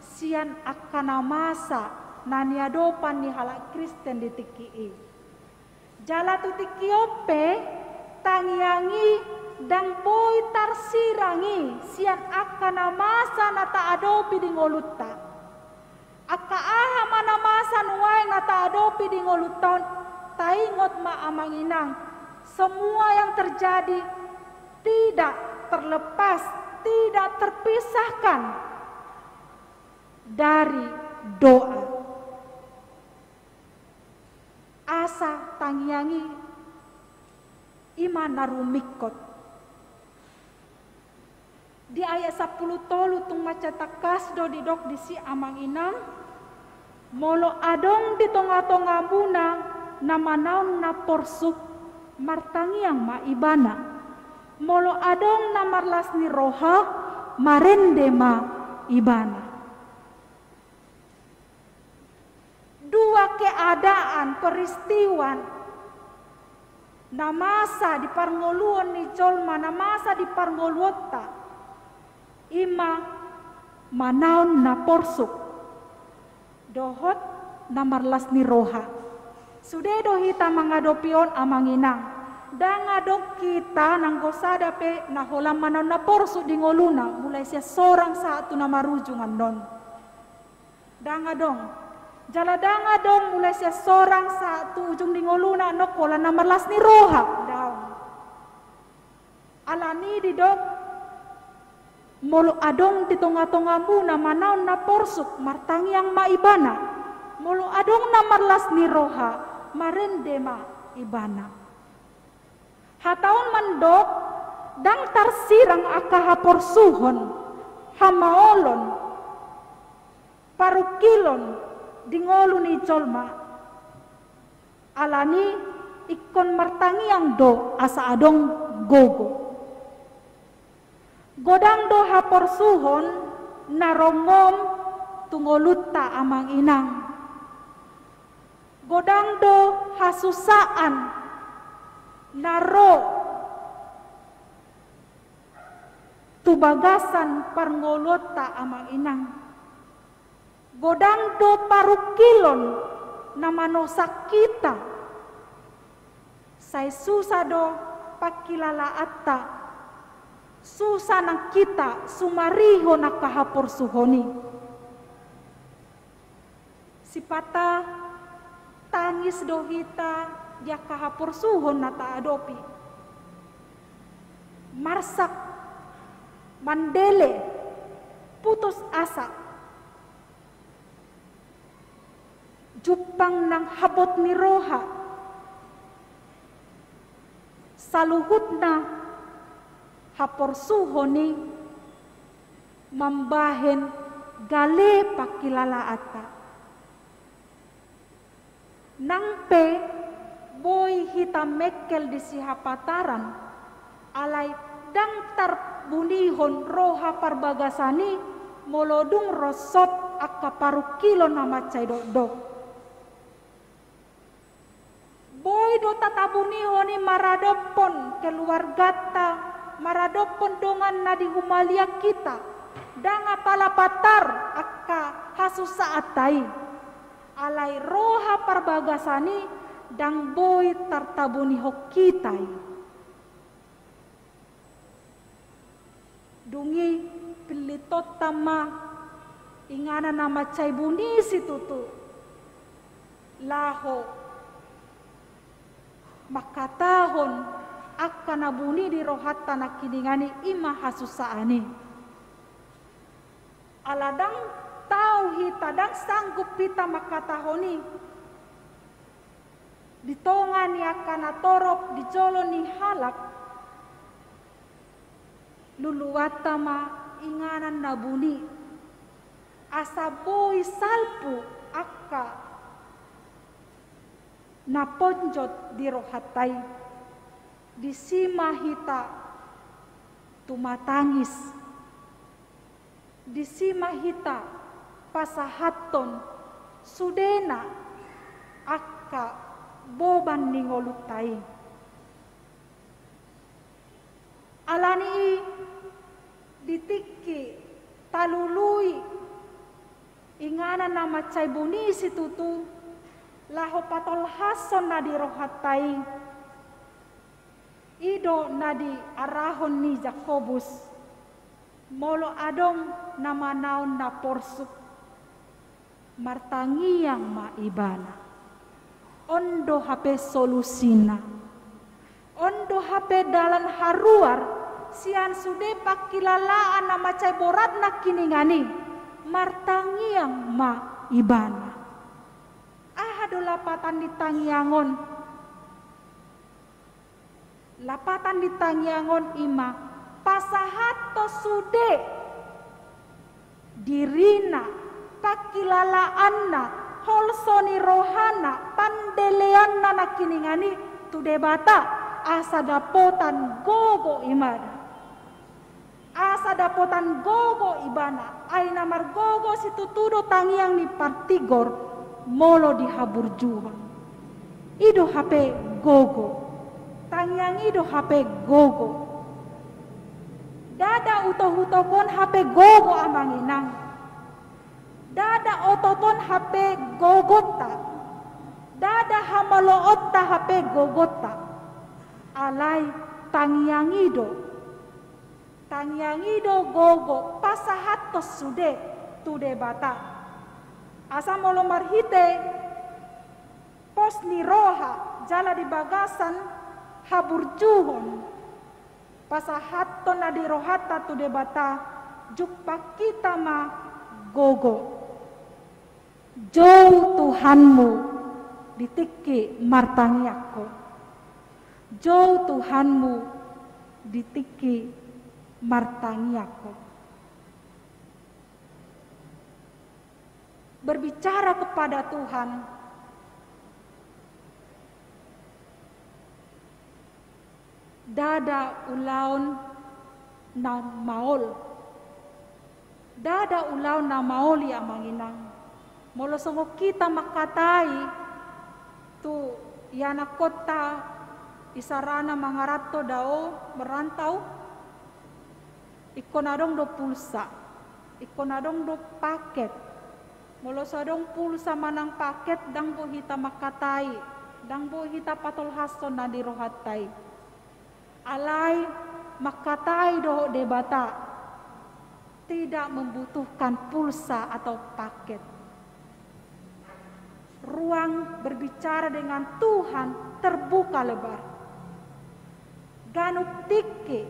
sian angka na masa na niadopan ni halak Kristen di tingki i. Jala tu tingki on pe, tangiang i ndang boi tarsirang i sian angka na masa na taadopi di ngolunta. Angka aha ma na masa nuaeng na taadopi di ngolunta on, taingot ma, amang inang, semua yang terjadi tidak terlepas, tidak terpisahkan dari doa. Tangi ima na rumingkot. Di ayat sampulu tolu tung mansai tangkas do didok disi amang inang, molo adong di tonga-tongamuna na manaon na porsuk, martangiang ma ibana. Molo adong na marlas ni roha, marende ma ibana. Dua keadaan, peristiwa na masa di parngoluon ni jolma, na masa di parngoluonta, ima manaon na porsuk dohot na marlas ni roha. Sude do hita mangadopi on amang inang. Ndang adong hita nanggo sada pe na holan manaon na porsuk di ngoluna, mulai sian sorang sahat tu na marujung annon. Ndang adong. Jala ndang adong mulai sian sorang sahat tu ujung di ngoluna annon holan na marlas ni roha. Daong. Alani didok, molo adong di tonga-tongamuna manaon na porsuk, martangiang ma ibana. Molo adong na marlas ni roha, marende ma ibana. Hata on mandok, ndang tarsirang angka haporsuhon, hamaolon, parungkilon di ngolu ni jolma. Alani ingkon martangiang do asa adong gogo. Godang do haporsuhon na rongom tu ngolunta amang inang. Godang do hasusaan na ro tu bagasan parngoluonta amang inang. Godang do parungkilon na manosak hita. Sai susa do pangkilalaanta. Susa nang hita sumarihon angka haporsuhon i. Sipata tangis do hita di angka haporsuhon na taadopi. Marsak, mandele, putus asa. Jumpang nang habot ni roha. Saluhutna haporsuhon i mambahen gale pangkilalaanta. Nang pe boi hita mengkel di sihapataran, alai ndang tarbunihon roha parbagasan i molo dung ronsop angka parungkilon na mansai dokdok. Boi do tatabunihon i maradophon keluarganta, maradophon dongan na di humaliang hita, ndang apala patar angka hasusaanta i. Alai roha parbagasan i ndang boi tartabunihon hita i. Dung i pillitonta ma inganan na mansai buni situtu laho mangkatahon angka na buni di rohanta nangkiningan i, ima hasusaan i. Ala ndang tau hita, ndang sanggup hita mangkatahon i di tonga ni angka na torop di jolo ni halak, luluanta ma inganan na buni, asa boi salpu angka na ponjot di rohanta i. Disi ma hita tumatangis. Disi ma hita pasahathon sudena angka boban ni ngolunta i. Alani i di tingki talului inganan na mansai buni situtu laho patolhashon na di rohanta i. I do na diarahon ni Jakobus, molo adong na manaon na porsuk, martangiang ma ibana. On do hape solusina. On do hape dalan haruar sian sude pangkilalaan na mansai borat nangkiningan i, martangiang ma ibana. Aha do lapatan ni tangiang on? Lapatan ni tangiang on i ma pasahathon sude dirina, pangkilalaanna, holso ni rohana, pandeleanna nangkiningan i tu Debata, asa dapotan gogo ibana. Asa dapotan gogo ibana, ai na margogo situtu do tangiang ni partigor molo dihaburjuhon. I do hape gogo. Tangiang i do hape gogo. Ndada utop-utopon hape gogo, amang inang. Ndada ototon hape gogonta. Ndada hamaloonta hape gogonta. Alai tangiang i do. Tangiang i do gogo pasahathon sude tu Debata. Asa molo marhite pos ni roha jala di bagasan haburjuhon pasahathon na di rohanta tu Debata, jumpang hita ma gogo. Jou Tuhanmu di tingki martangiang ho. Jou Tuhanmu di tingki martangiang ho. Berbicara kepada Tuhan, ndada ulaon na maol. Ndada ulaon na maol i, amang inang. Molo songon hita mangkatai tu ianakhonta, isarana mangaranto dao, merantau, ingkon adong do pulsa, ingkon adong do paket. Molo so adong pulsa manang paket, ndang boi hita mangkatai, ndang boi hita patolhashon na di rohanta i. Alai mangkatai dohot Debata tidak membutuhkan pulsa atau paket. Ruang berbicara dengan Tuhan terbuka lebar. Ganup tingki,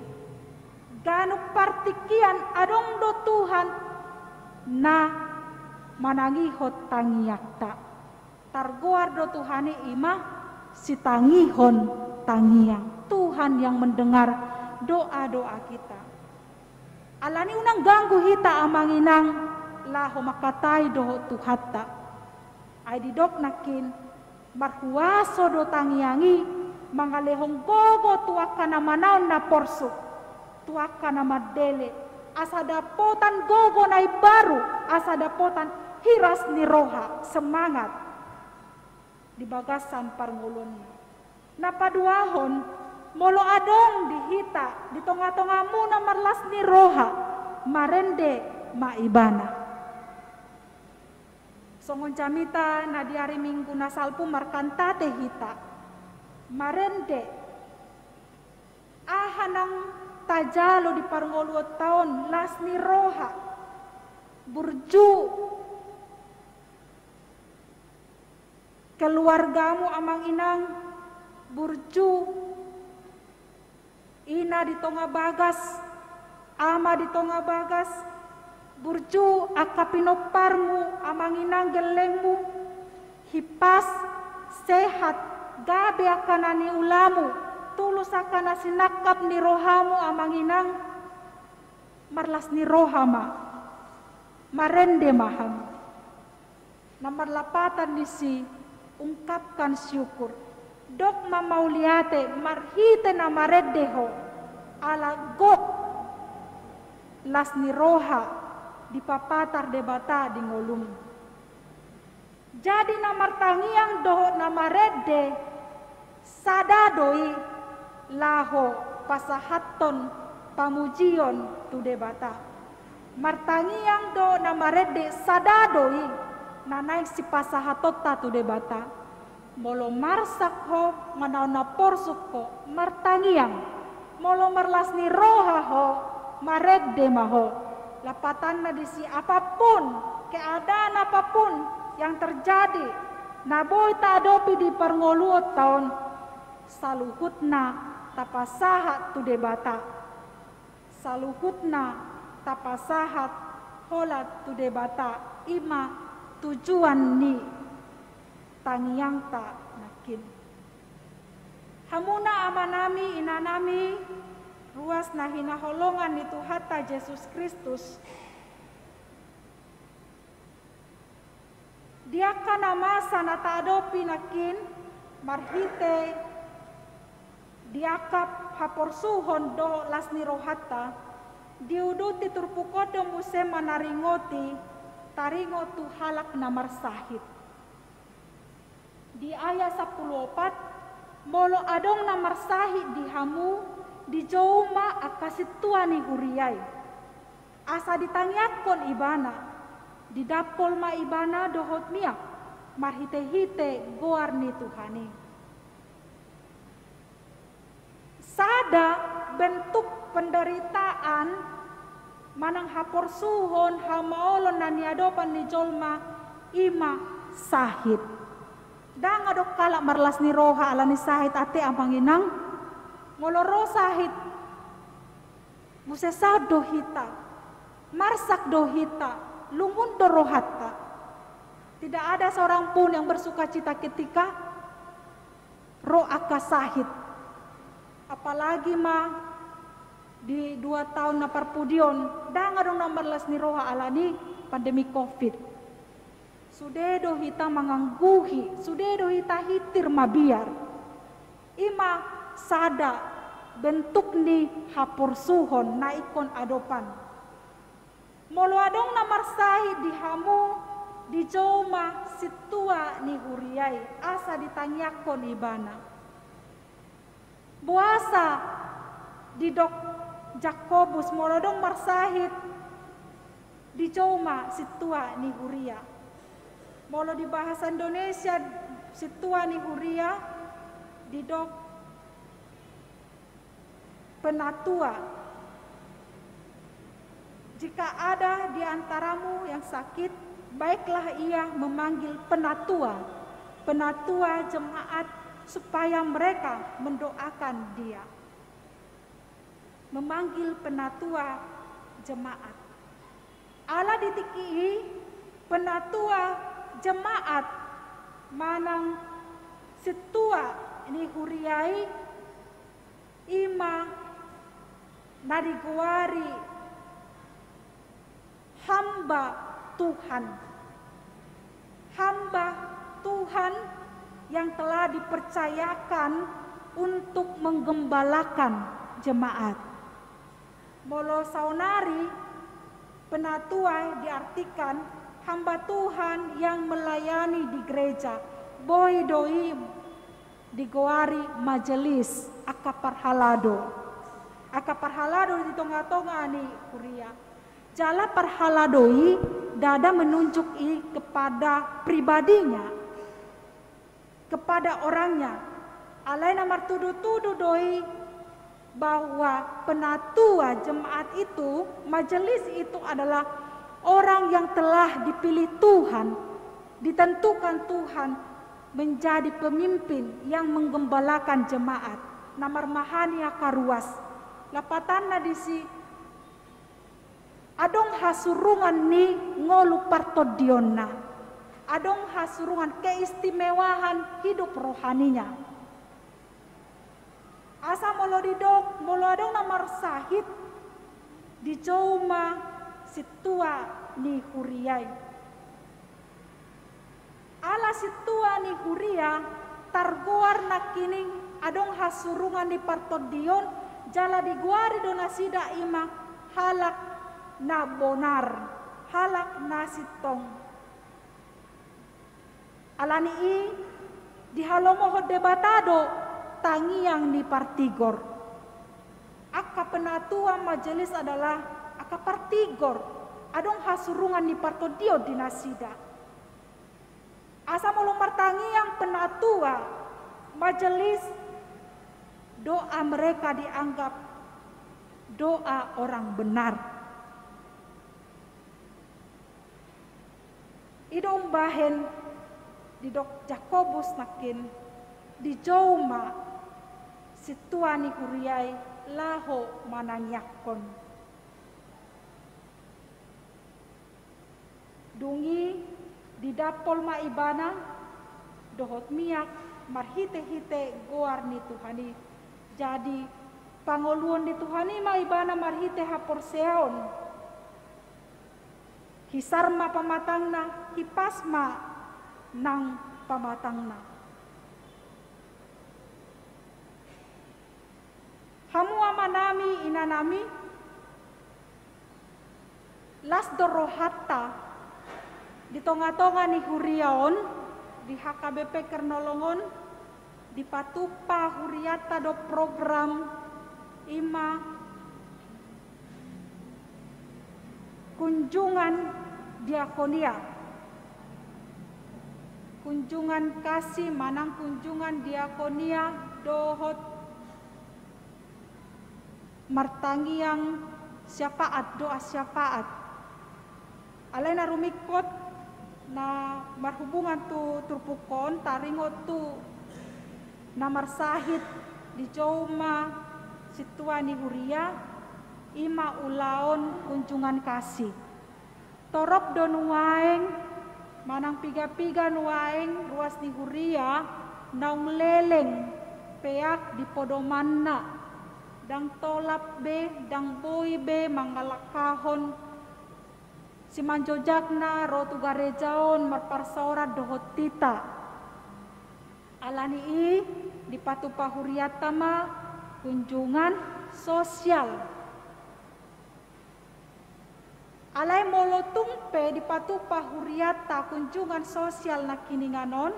ganup partingkian adong do Tuhan na manangihon tangiangta. Targoar do Tuhan i, i ma sitangihon tangiang. Tuhan yang mendengar doa-doa kita. Alani unang ganggu hita, amang inang, laho mangkatai dohot Tuhanta. Ai didok nangkin, marhuaso do tangiang i mangalehon gogo tu angka na manaon na porsuk, tu angka na mandele, asa dapotan gogo na imbaru, asa dapotan hiras ni roha, semangat di bagasan parngoluonna. Na paduahon, molo adong di hita, di tonga-tongamuna marlas ni roha, marende ma ibana. Songon jamita na di ari Minggu na salpu markantate hita, marende. Aha nang tajalo di parngoluonta on? Las ni roha, burju keluargamu, amang inang, burju ina di tonga bagas, ama di tonga bagas, burju angka pinomparmu, amang inang, gellengmu, hipas, sehat, gabe angka na niulamu, tulus angka na sinangkap ni rohamu, amang inang, marlas ni roha ma, marende ma hamu. Na marlapatan ni si ungkapkan syukur. Dok ma mauliate marhite na marende ho, ala gok las ni roha dipapatar Debata di ngolum. Jadi na martangiang dohot na marende sada do i laho pasahathon pamujion tu Debata. Martangiang dohot na marende sada do i na naeng sipasahatonta tu Debata. Molo marsak ho, manaon na porsuk ho, martangiang. Molo marlas ni roha ho, marende ma ho. Lapatanna disi, apapun keadaan apapun yang terjadi, na boi taadopi di parngoluonta on, saluhutna tapasahat tu Debata. Saluhutna tapasahat holan tu Debata, i ma tujuan ni tangiangta nangkin. Hamuna amanami, inanami, ruas na hinaholongan ni Tuhanta Jesus Kristus. Di angka na masa na taadopi nangkin, marhite di angka haporsuhon dohot las ni rohanta, diuduti turpuk on do muse manaringoti taringot tu halak na marsahit. Di ayat sampulu opat, molo adong na marsahit di hamu, dijou ma angka sintua ni huria i, asa ditangiangkon ibana, didampol ma ibana dohot miak, marhitehite goar ni Tuhan i. Sada bentuk penderitaan manang haporsuhon, hamaolon na niadopan ni jolma, i ma sahit. Ndang adong halak marlas ni roha ala ni sahit, ate amang inang. Molo ro sahit, muse saut do hita, marsak do hita, lungun do rohanta. Tidak ada seorang pun yang bersukacita ketika ro angka sahit. Apalagi ma di dua taon na parpudi on, ndang adong na marlas ni roha ala ni pandemi covid. Sude do hita mangangguhi, sude do hita hintir mabiar. I ma sada bentuk ni haporsuhon na ingkon adopan. Molo adong na marsahit di hamu, dijou ma sintua ni huria i, asa ditangiangkon ibana. Boasa didok Jakobus, molo adong marsahit, dijou ma sintua ni huria? Molo di bahasa Indonesia, sintua ni huria didok penatua. Jika ada di antaramu yang sakit, baiklah ia memanggil penatua, penatua jemaat, supaya mereka mendoakan dia. Memanggil penatua jemaat. Ala di tingki i, penatua jemaat manang sintua ni huria i, i ma na digoari hamba Tuhan. Hamba Tuhan yang telah dipercayakan untuk menggembalakan jemaat. Molo saonari, penatua diartikan hamba Tuhan yang melayani di gereja. Boi do i digoari majelis, angka parhalado. Angka parhalado di tonga-tonga ni huria. Jala parhalado i ndada menunjuk i kepada pribadinya, kepada orangnya. Alai na martudu-tudu do i bahwa penatua jemaat itu, majelis itu adalah orang yang telah dipilih Tuhan, ditentukan Tuhan menjadi pemimpin yang menggembalakan jemaat. Na marmahani angka ruas. Lapatanna disi, adong hasurungan ni ngolu partondionna. Adong hasurungan, keistimewaan hidup rohaninya. Asa molo didok, molo adong na marsahit, dijou ma sintua ni huria i. Ala sintua ni huria, targoar nangkining adong hasurungan ni partondion, jala digoari do nasida i ma halak na bonar, halak na sintong. Ala ni i, dihalomohon Debata do tangiang ni partigor. Angka penatua majelis adalah angka partigor, adong hasurungan ni partondion di nasida. Asa molo martangiang penatua majelis, doa mereka dianggap doa orang benar. I do umbahen didok Jakobus nangkin, dijou ma sintua ni huria i laho manangiangkon. Dung i didampol ma ibana dohot miak, marhite-hite goar ni Tuhan i. Jadi, pangoluon ni Tuhan i ma ibana marhite haporseaon. Hisar ma pamatangna, hipas ma nang pamatangna. Hamu amanami, inanami, las do rohanta di tonga-tonga ni huria on, di H K B P Kernolong on, dipatupa hurianta do program i ma kunjungan diakonia. Kunjungan kasih manang kunjungan diakonia dohot martangiang syafaat, doa syafaat. Alai na rumingkot na marhubungan tu turpuk on, taringot tu na marsahit dijou ma sintua ni huria, i ma ulaon kunjungan kasih. Torop do nuaeng, manang piga-piga nuaeng ruas ni huria naung leleng peak di podomanna, ndang tolap be, ndang boi be mangalangkahon simanjojakna ro tu gareja on marparsaoran dohot hita. Alani i dipatupa hurianta ma kunjungan sosial. Alai molo tung pe dipatupa hurianta kunjungan sosial nangkiningan on,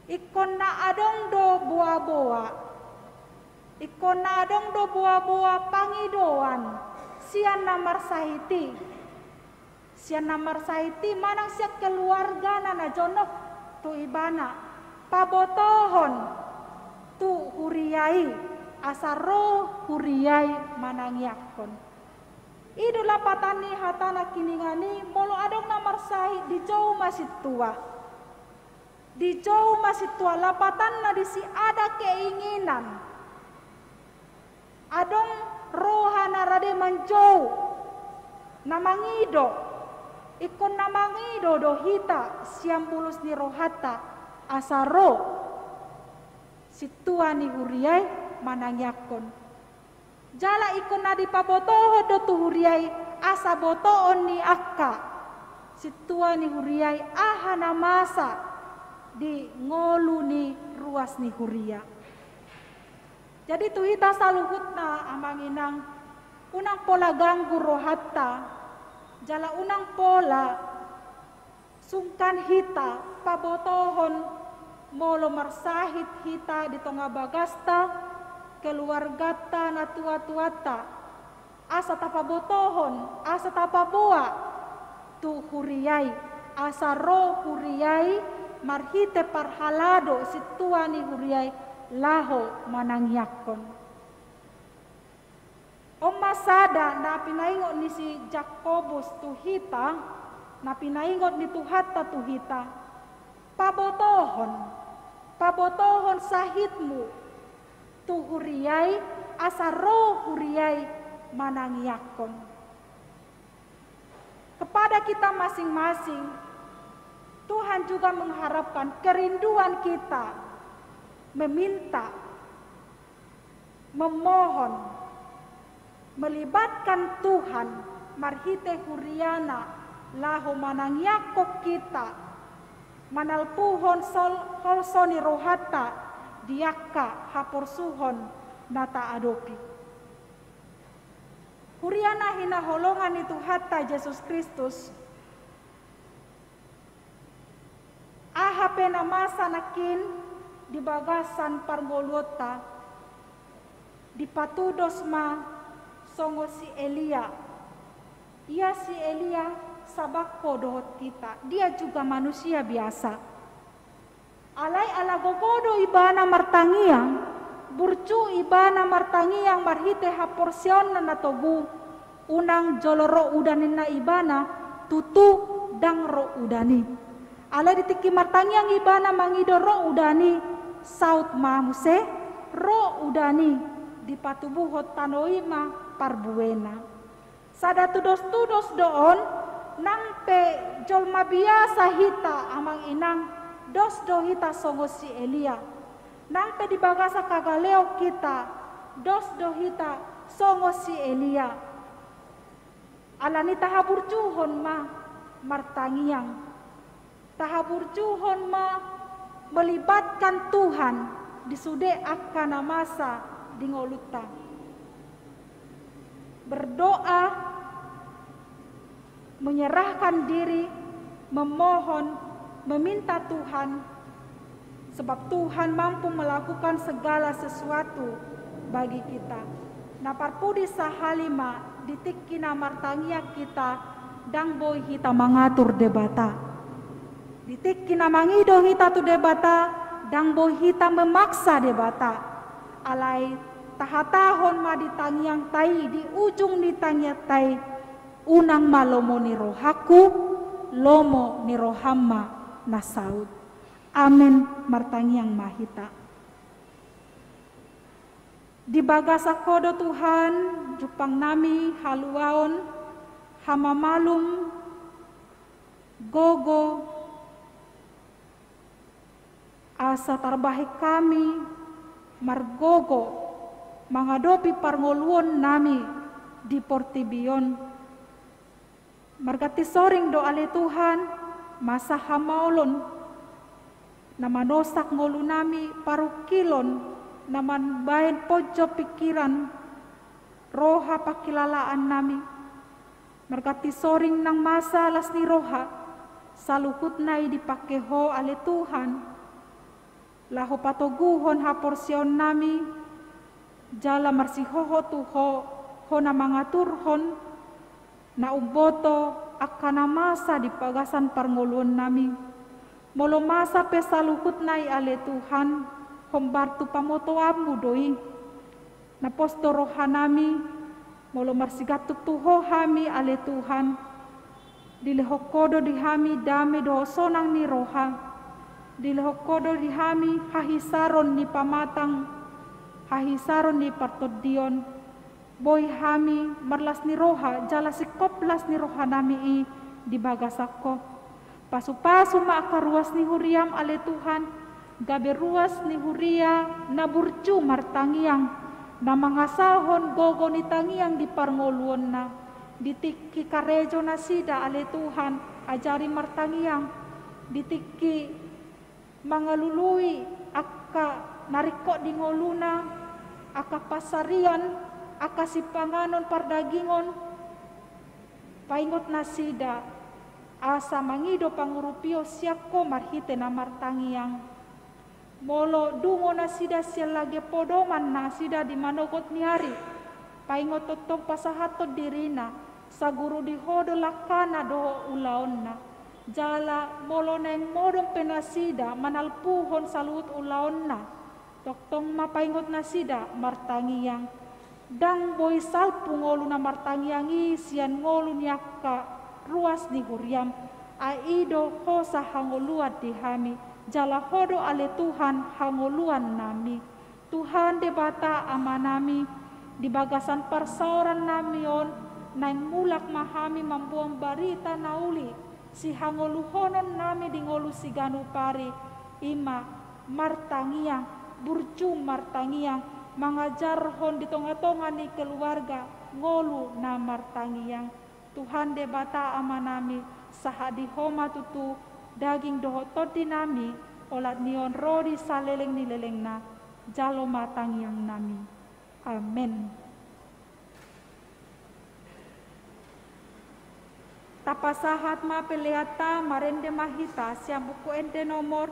ingkon na adong do boa-boa. Ingkon na adong do boa-boa pangidoan sian na marsahit i. Sian na marsahit i manang sian keluargana na jonok tu ibana, pabotohon tu huria i, asa ro huria i manangiangkon. I do lapatan ni hata nangkiningan i, molo adong na marsahit dijou ma sintua. Dijou ma sintua, lapatanna disi ada keinginan. Adong roha na rade manjou, na mangido, ingkon na mangido do hita sian bulus ni rohanta, asa ro sintua ni huria i manangiangkon. Jala ingkon na dipabotohon do tu huria i, asa botoon ni angka sintua ni huria i aha na masa di ngolu ni ruas ni huria. Jadi tu hita saluhutna, amang inang, unang pola ganggu rohanta, jala unang pola sungkan hita pabotohon molo marsahit hita di tonga bagasta, keluarganta, natua-tuanta. Asa tapabotohon, asa tapaboa tu huria i, asa ro huria i marhite parhalado sintua ni huria i laho manangiangkon. On ma sada na pinaingot ni si Jakobus tu hita, na pinaingot ni Tuhanta tu hita. Pabotohon, pabotohon sahitmu tu huria i, asa ro huria i manangiangkon. Kepada kita masing-masing, Tuhan juga mengharapkan kerinduan kita meminta, memohon, melibatkan Tuhan marhite huriana laho manangiangkon hita, manalpuhon sol-, holso ni rohanta di angka haporsuhon na taadopi. Huria na hinaholongan ni Tuhanta Jesus Kristus, aha pe na masa nangkin di bagasan parngoluonta, dipatudos ma songon si Elia. Ia si Elia sabangko dohot hita, dia juga manusia biasa. Alai ala gogo do ibana martangiang, burju ibana martangiang marhite haporseaonna na togu, unang jolo ro udan ninna ibana, tutu ndang ro udan i. Alai di tingki martangiang ibana mangido ro udan i, saut ma muse ro udan i, dipatubuhon tano i ma parbuena. Sada tudos-tudos do on, nang pe jolma biasa hita, amang inang, dos do hita songon si Elia. Nang pe di bagasan hagaleon hita, dos do hita songon si Elia. Alani i tahaburjuhon ma martangiang. Tahaburjuhon ma melibatkan Tuhan di sude angka na masa di ngolunta. Berdoa, menyerahkan diri, memohon, meminta Tuhan, sebab Tuhan mampu melakukan segala sesuatu bagi kita. Na parpudi sahali ma, di tingki na martangiang hita, ndang boi hita mangatur Debata. Di tingki na mangido hita tu Debata, ndang boi hita memaksa Debata. Alai tahatahon ma di tangiangta i, di ujung ni tangiangta i, unang ma lomo ni rohangku, lomo ni roham ma na saut. Amen. Martangiang ma hita. Di bagasan Ho do Tuhan, jumpang nami haluaon, hamamalum, gogo, asa tarbahen hami margogo mangadopi parngoluon nami di portibi on. Marganti soring do ale Tuhan, masa hamaolon, na manosak ngolu nami, parungkilon, na mambahen ponjot pingkiran, roha, pangkilalaan nami. Marganti soring nang masa las ni roha, saluhutna i dipangke Ho ale Tuhan, laho patoguhon haporseaon nami, jala marsihohot tu Ho, Ho na mangaturhon, na umboto angka na masa di bagasan parngoluon nami. Molo masa pe saluhutna i ale Tuhan, hombar tu pamotoanmu do i. Na pos do roha nami, molo marsigantung tu Ho hami ale Tuhan, dilehon Ho do di hami dame dohot sonang ni roha, dilehon Ho do di hami hahisaron ni pamatang, hahisaron ni partondion, boi hami marlas ni roha, jala singkop las ni roha nami i di bagasan Ho. Pasupasu ma angka ruas ni huriam ale Tuhan, gabe ruas ni huria na burju martangiang, na mangasahon gogo ni tangiang di parngoluonna, di tingki karejo nasida ale Tuhan, ajari martangiang, di tingki mangalului angka na ringkot di ngoluna, angka pansarian, angka sipanganon pardagingon, paingot nasida, asa mangido pangurupion sian Ho marhite na martangiang. Molo dungo nasida sian lage podoman nasida di manogot ni ari, paingot tongtong pasahathon dirina, saguru di Ho do langkana dohot ulaonna. Jala molo naeng modom pe nasida manalpuhon saluhut ulaonna, tongtong ma paingot nasida martangiang. Ndang boi salpu ngolu na martangiang i sian ngolu ni angka ruas ni huriam, ai i do hosa hangoluan di hami, jala Ho do ale Tuhan hangoluan nami. Tuhan Debata Ama nami, di bagasan parsaoran nami on, naeng mulak ma hami mamboan barita na uli, sihangoluhonon nami di ngolu siganup ari, i ma martangiang, burju martangiang, mangajarhon di tongatonga ni keluarga ngolu na martangiang. Tuhan Debata Ama nami, sahat di Ho ma tutu daging dohot tondi nami, olat ni on ro di saleleng ni lelengna, jalo ma tangiang nami. Amen. Tapasahat ma peleanta, marende ma hita sian Buku Ende nomor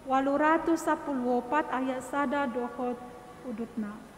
ualu ratus sampulu opat, ayat sada dohot udutna.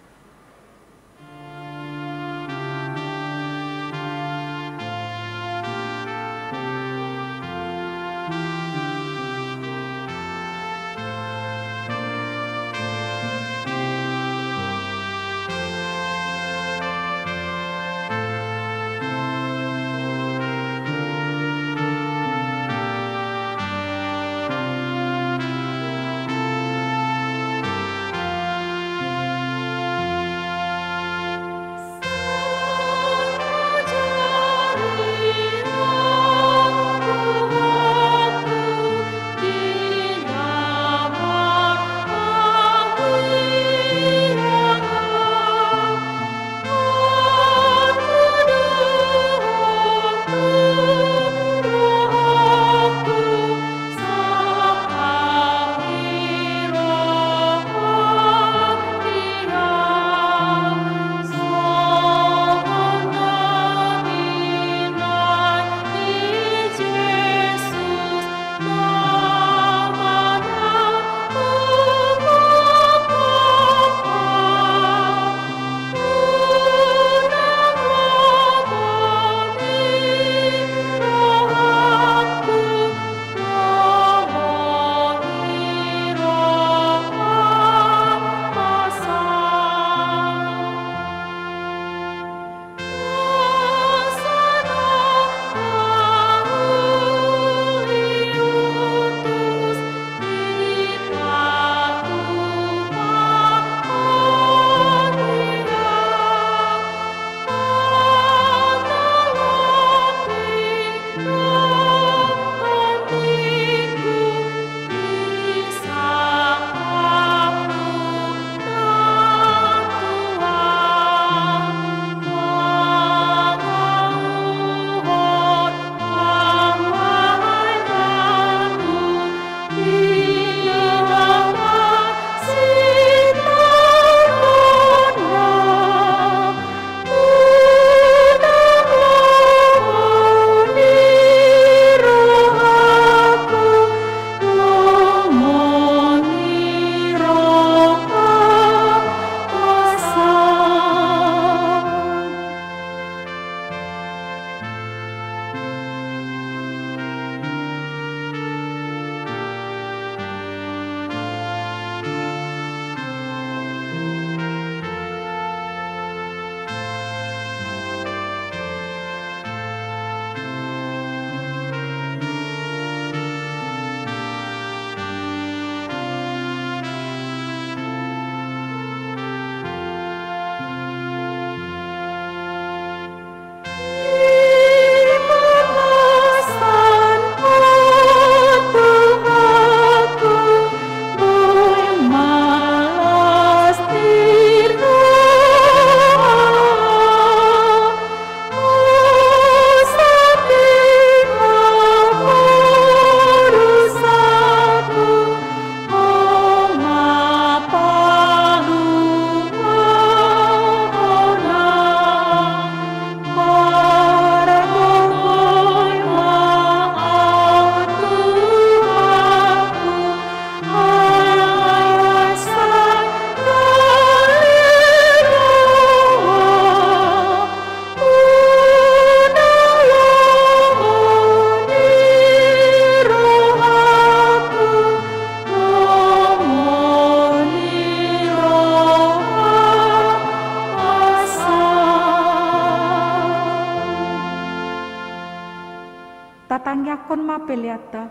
Debata.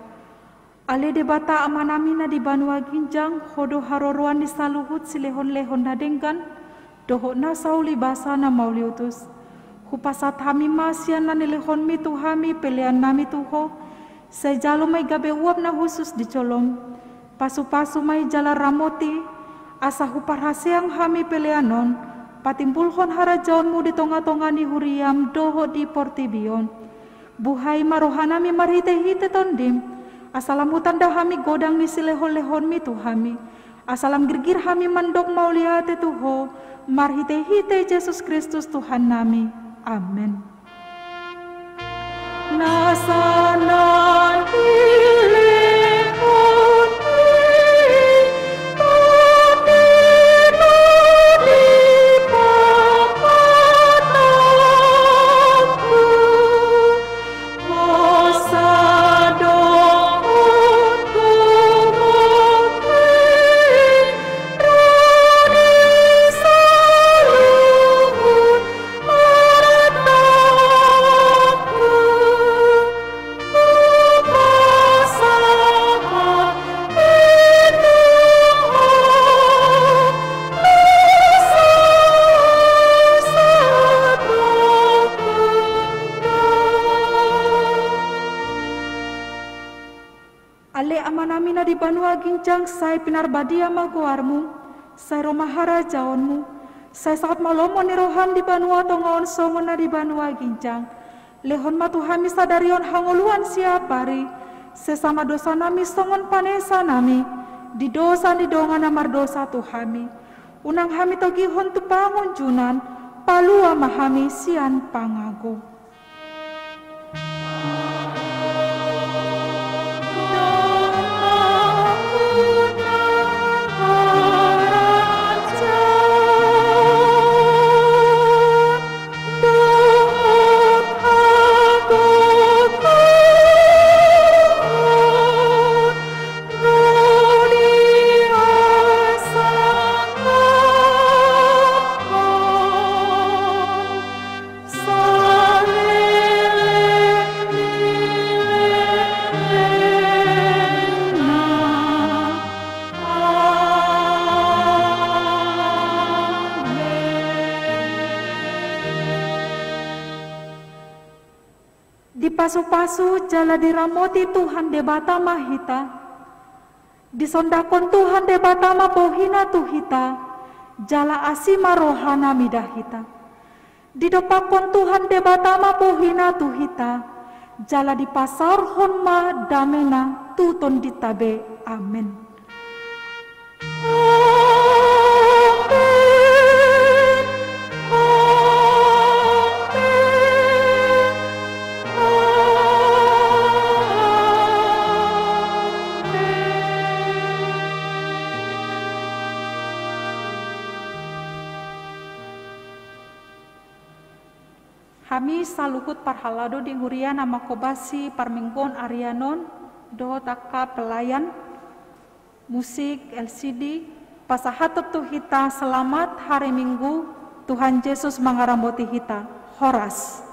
Ale Debata Amanami na di banua ginjang, Ho do haroroan ni saluhut silehonlehon na denggan, dohot na sauli basa na mauliutus. Hupasahat hami ma sian na nilehonMi tu hami peleannami tu Ho, sai jalo ma i gabe uap na hushus di jolom. Pasupasu ma i jala ramoti, asa huparhaseang hami pelean on patimbulhon harajaonMu di tongatonga ni huriaM dohot di portibi on. Buhai ma rohanami marhitehite TondiM, asa lam hutanda hami godang ni silehonlehonMi tu hami, asa lam girgir hami mandok mauliate tu Ho marhitehite Jesus Kristus Tuhannami. Amen. Na sana Ale Amanami na di banua ginjang, sai pinarbadia ma goarMu, sai ro ma harajaonMu, sai saut ma lomo ni rohaM di banua tonga on songon na di banua ginjang. Lehon ma tu hami sadari on hangoluan siapari, sesa ma dosanami songon panesanami di dosa ni dongan na mardosa tu hami. Unang hami togihon tu pangunjunan, palua ma hami sian pangago. Dipasupasu jala diramoti Tuhan Debata ma hita. Disondangkon Tuhan Debata ma bohiNa tu hita, jala asi ma rohaNa mida hita. Didompakkon Tuhan Debata ma bohiNa tu hita, jala dipasaorhon ma dameNa tu tondinta be. Amen. Hami saluhut parhalado di huria na manghobasi parmingguon arian on dohot angka pelayan musik, L C D, pasahathon tu hita selamat hari Minggu, Tuhan Jesus mangaramoti hita. Horas.